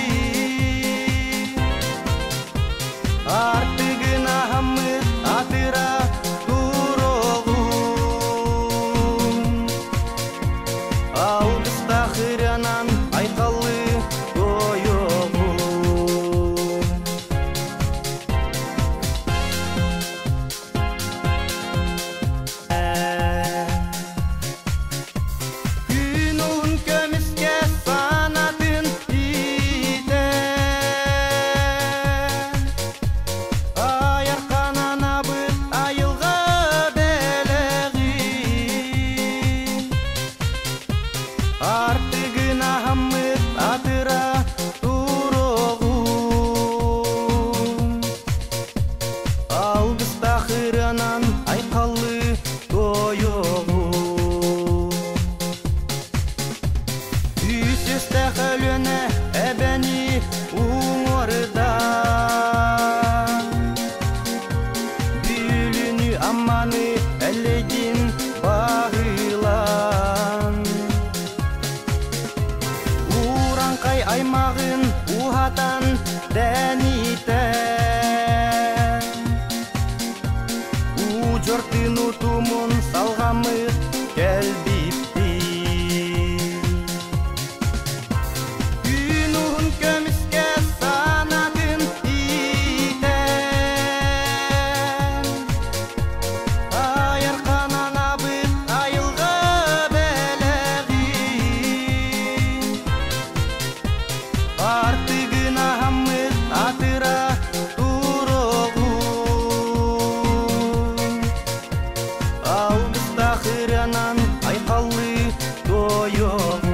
Артыгын аһаммыт атыра туруоҕун Алгыстаах ырыанан айхаллыы туойуоҕун Күн уһун көмүскэ санатын иитэн Айархан анабыт айылҕа бэлэҕин Артыгын аһаммыт атыра туруоҕун Алгыстаах ырыанан айхаллыы туойуоҕун Үс-үстээх Өлүөнэ эбэни уҥуорда Бүлүүнү Амманы элэйдин баһыылаан Ураҥхай аймаҕын уһатан тэнитэн Удьуор тыын утумун салҕаммыт кэлбиппит Күн уһун көмүскэ санатын иитэн Айархан анабыт айылҕа бэлэҕин Артыгын аһаммыт атыра туруоҕун Алгыстаах ырыанан айхаллыы туойуоҕун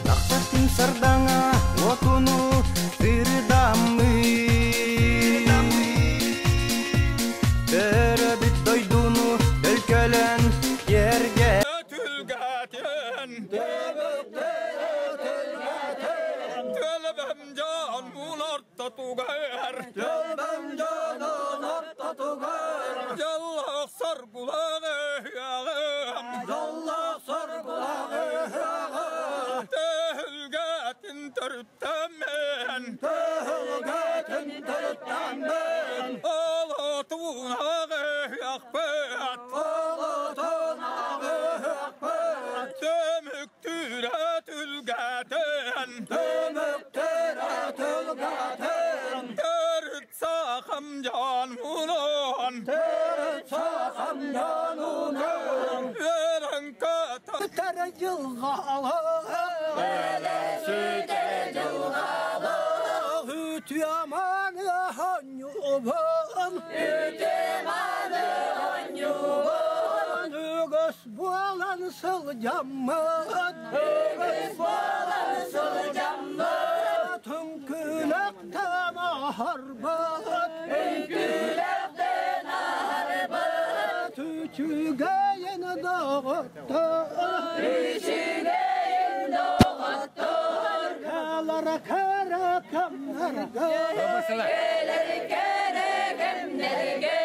Тахсар сардаҥа уотуну сырдаммыт Төрөбүт дойдуну төлкөлөн киэргэ Төлөбөм дьон ортотугар Төлөбөм дьон ортотугар Дьоллоох соргулаах ыһыаҕым Дьоллоох соргулаах ыһыаҕым Төһүлгэтин төрүттэммин Төһүлгэтин төрүттэммин Олотунаах ыһыахпыт Олотунаах ыһыахпыт Түмүктүүрэ түлгэтин Түмүктүүрэ түлгэтин Төрүт сахам дьонунун Төрүт сахам дьонунун Үөрэн көтөн Дьылҕалаах, Өлө-сүтэ дьылҕалаах, Үтүө-мааны оонньуубун, Үтүө-мааны оонньуубун, Үгүс буолан сылдьаммыт, Үгүс буолан сылдьаммыт, Үҥкүүлэхтэн аһарбыт, Үҥкүүлэхтэн аһарбыт, Үчүгэйин доҕоттор, Үчүгэйин доҕоттор, Кэлэр кэрэ кэмнэргэ, Кэлэр кэрэ кэмнэргэ,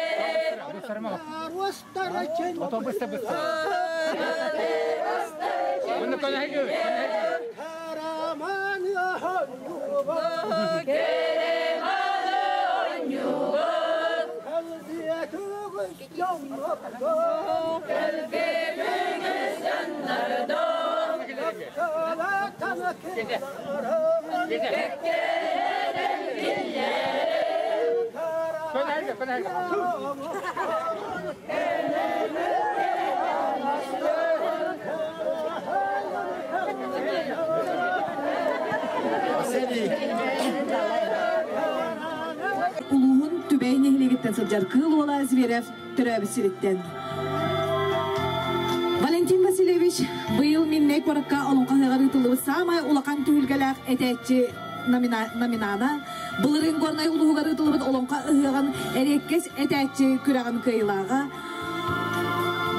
Улууһун Түбэй нэһилиэгиттэн сылдьар Кыыл Уола Зверев төрөөбүт сириттэн. Валентин Васильевич быйыл Миннэй куоракка олоҥхо ыһыаҕар ыытыллыбыт саамай улахан түһүлгэлээх этээччи номинана былырыын Горнай улууһугар ыытыллыбыт олоҥхо ыһыаҕын эриэккэс этээччи күрэҕин кыайыылааҕа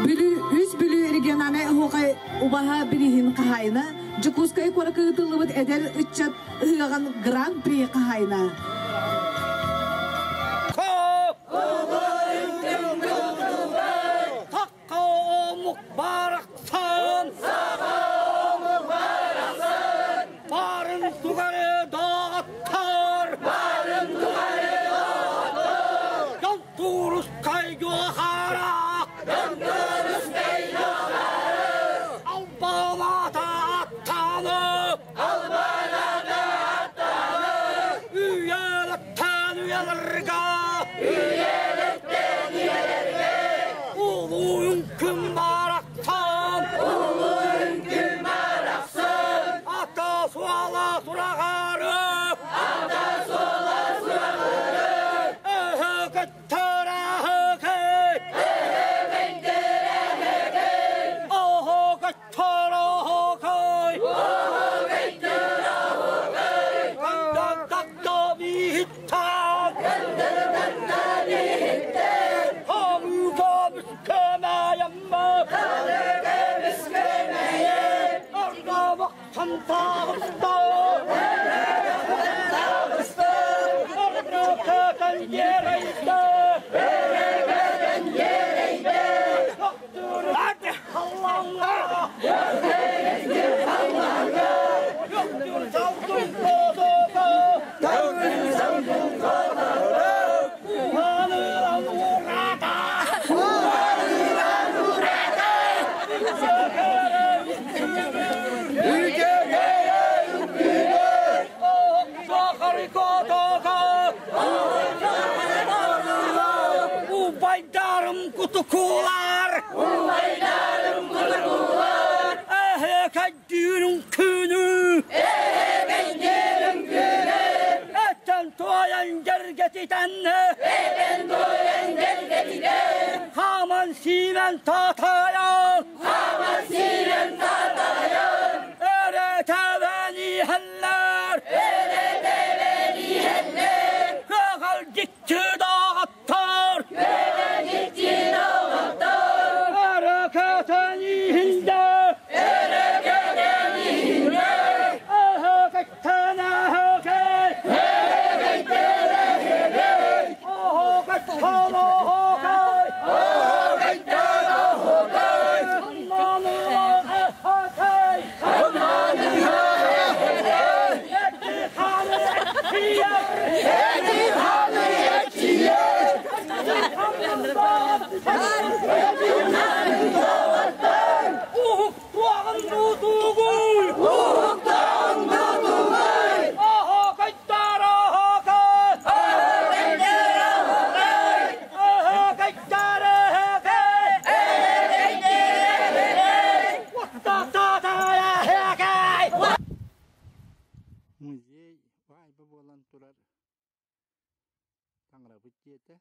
Бүлүү үс Бүлүү региональнай оһуохай убаһа бирииһин хаһаайына Дьокуускай куоракка ыытыллыбыт эдэр ыччат ыһыаҕын гран-при хаһаайына. Омук барахсан Омук барахсан Барын тугары доҕоттор Барын тугары доҕоттор Донтурускай жуохара Донтурускай жуохара Албалата аттаны Албалата аттаны Үйэлэттэн үйэлэргэ Үйэлэттэн үйэлэргэ Улуу үҥкүм барахсан Улуу үҥкүм барахсан Ата суола сураҕары Ата суола сураҕары Эһэкэттэр эһэкэй Эһэкэттэр эһэкэй Оһокэттэр оһокэй Оһокэттэр оһокэй Кандактамиһиттан Кандактамиһиттан Хамыытамыс көмөйөммө Хамыытамыс көмөйөм Ардамахтан табыста Ардамахтан табыста Ардакатан ерейде Ардакатан ерейде Халлаңа Халлаңа Салдың kodoko Салдың kodoko Uhanılan uğrata Uhanılan uğrata Убайдарым кутукулар Убайдарым кутукулар Эһэкэйдүүрүн күнү Эһэкэйдүүрүн күнү Эттен туойан дьэргэтитэн Эттен туойан дьэргэтитэн Хаман сиимэн татайан Хаман сиимэн татайан Эрэ тэбэн иһэллэр Эрэ тэбэн иһэллэр Көҕөл дьикти даҕаттар Көҕөл дьикти даҕаттар Эрэ көтөн иһиндэ Эрэ көтөн иһиндэ Эһэкэттэн эһэкэй Эһэкэттэн эһэкэй Оһокэттэн оһокэй Оһокэттэн оһокэй Ханнаныла эһэкэй Ханнаныла тутуллан турар таҥарабыт дьиэтэ.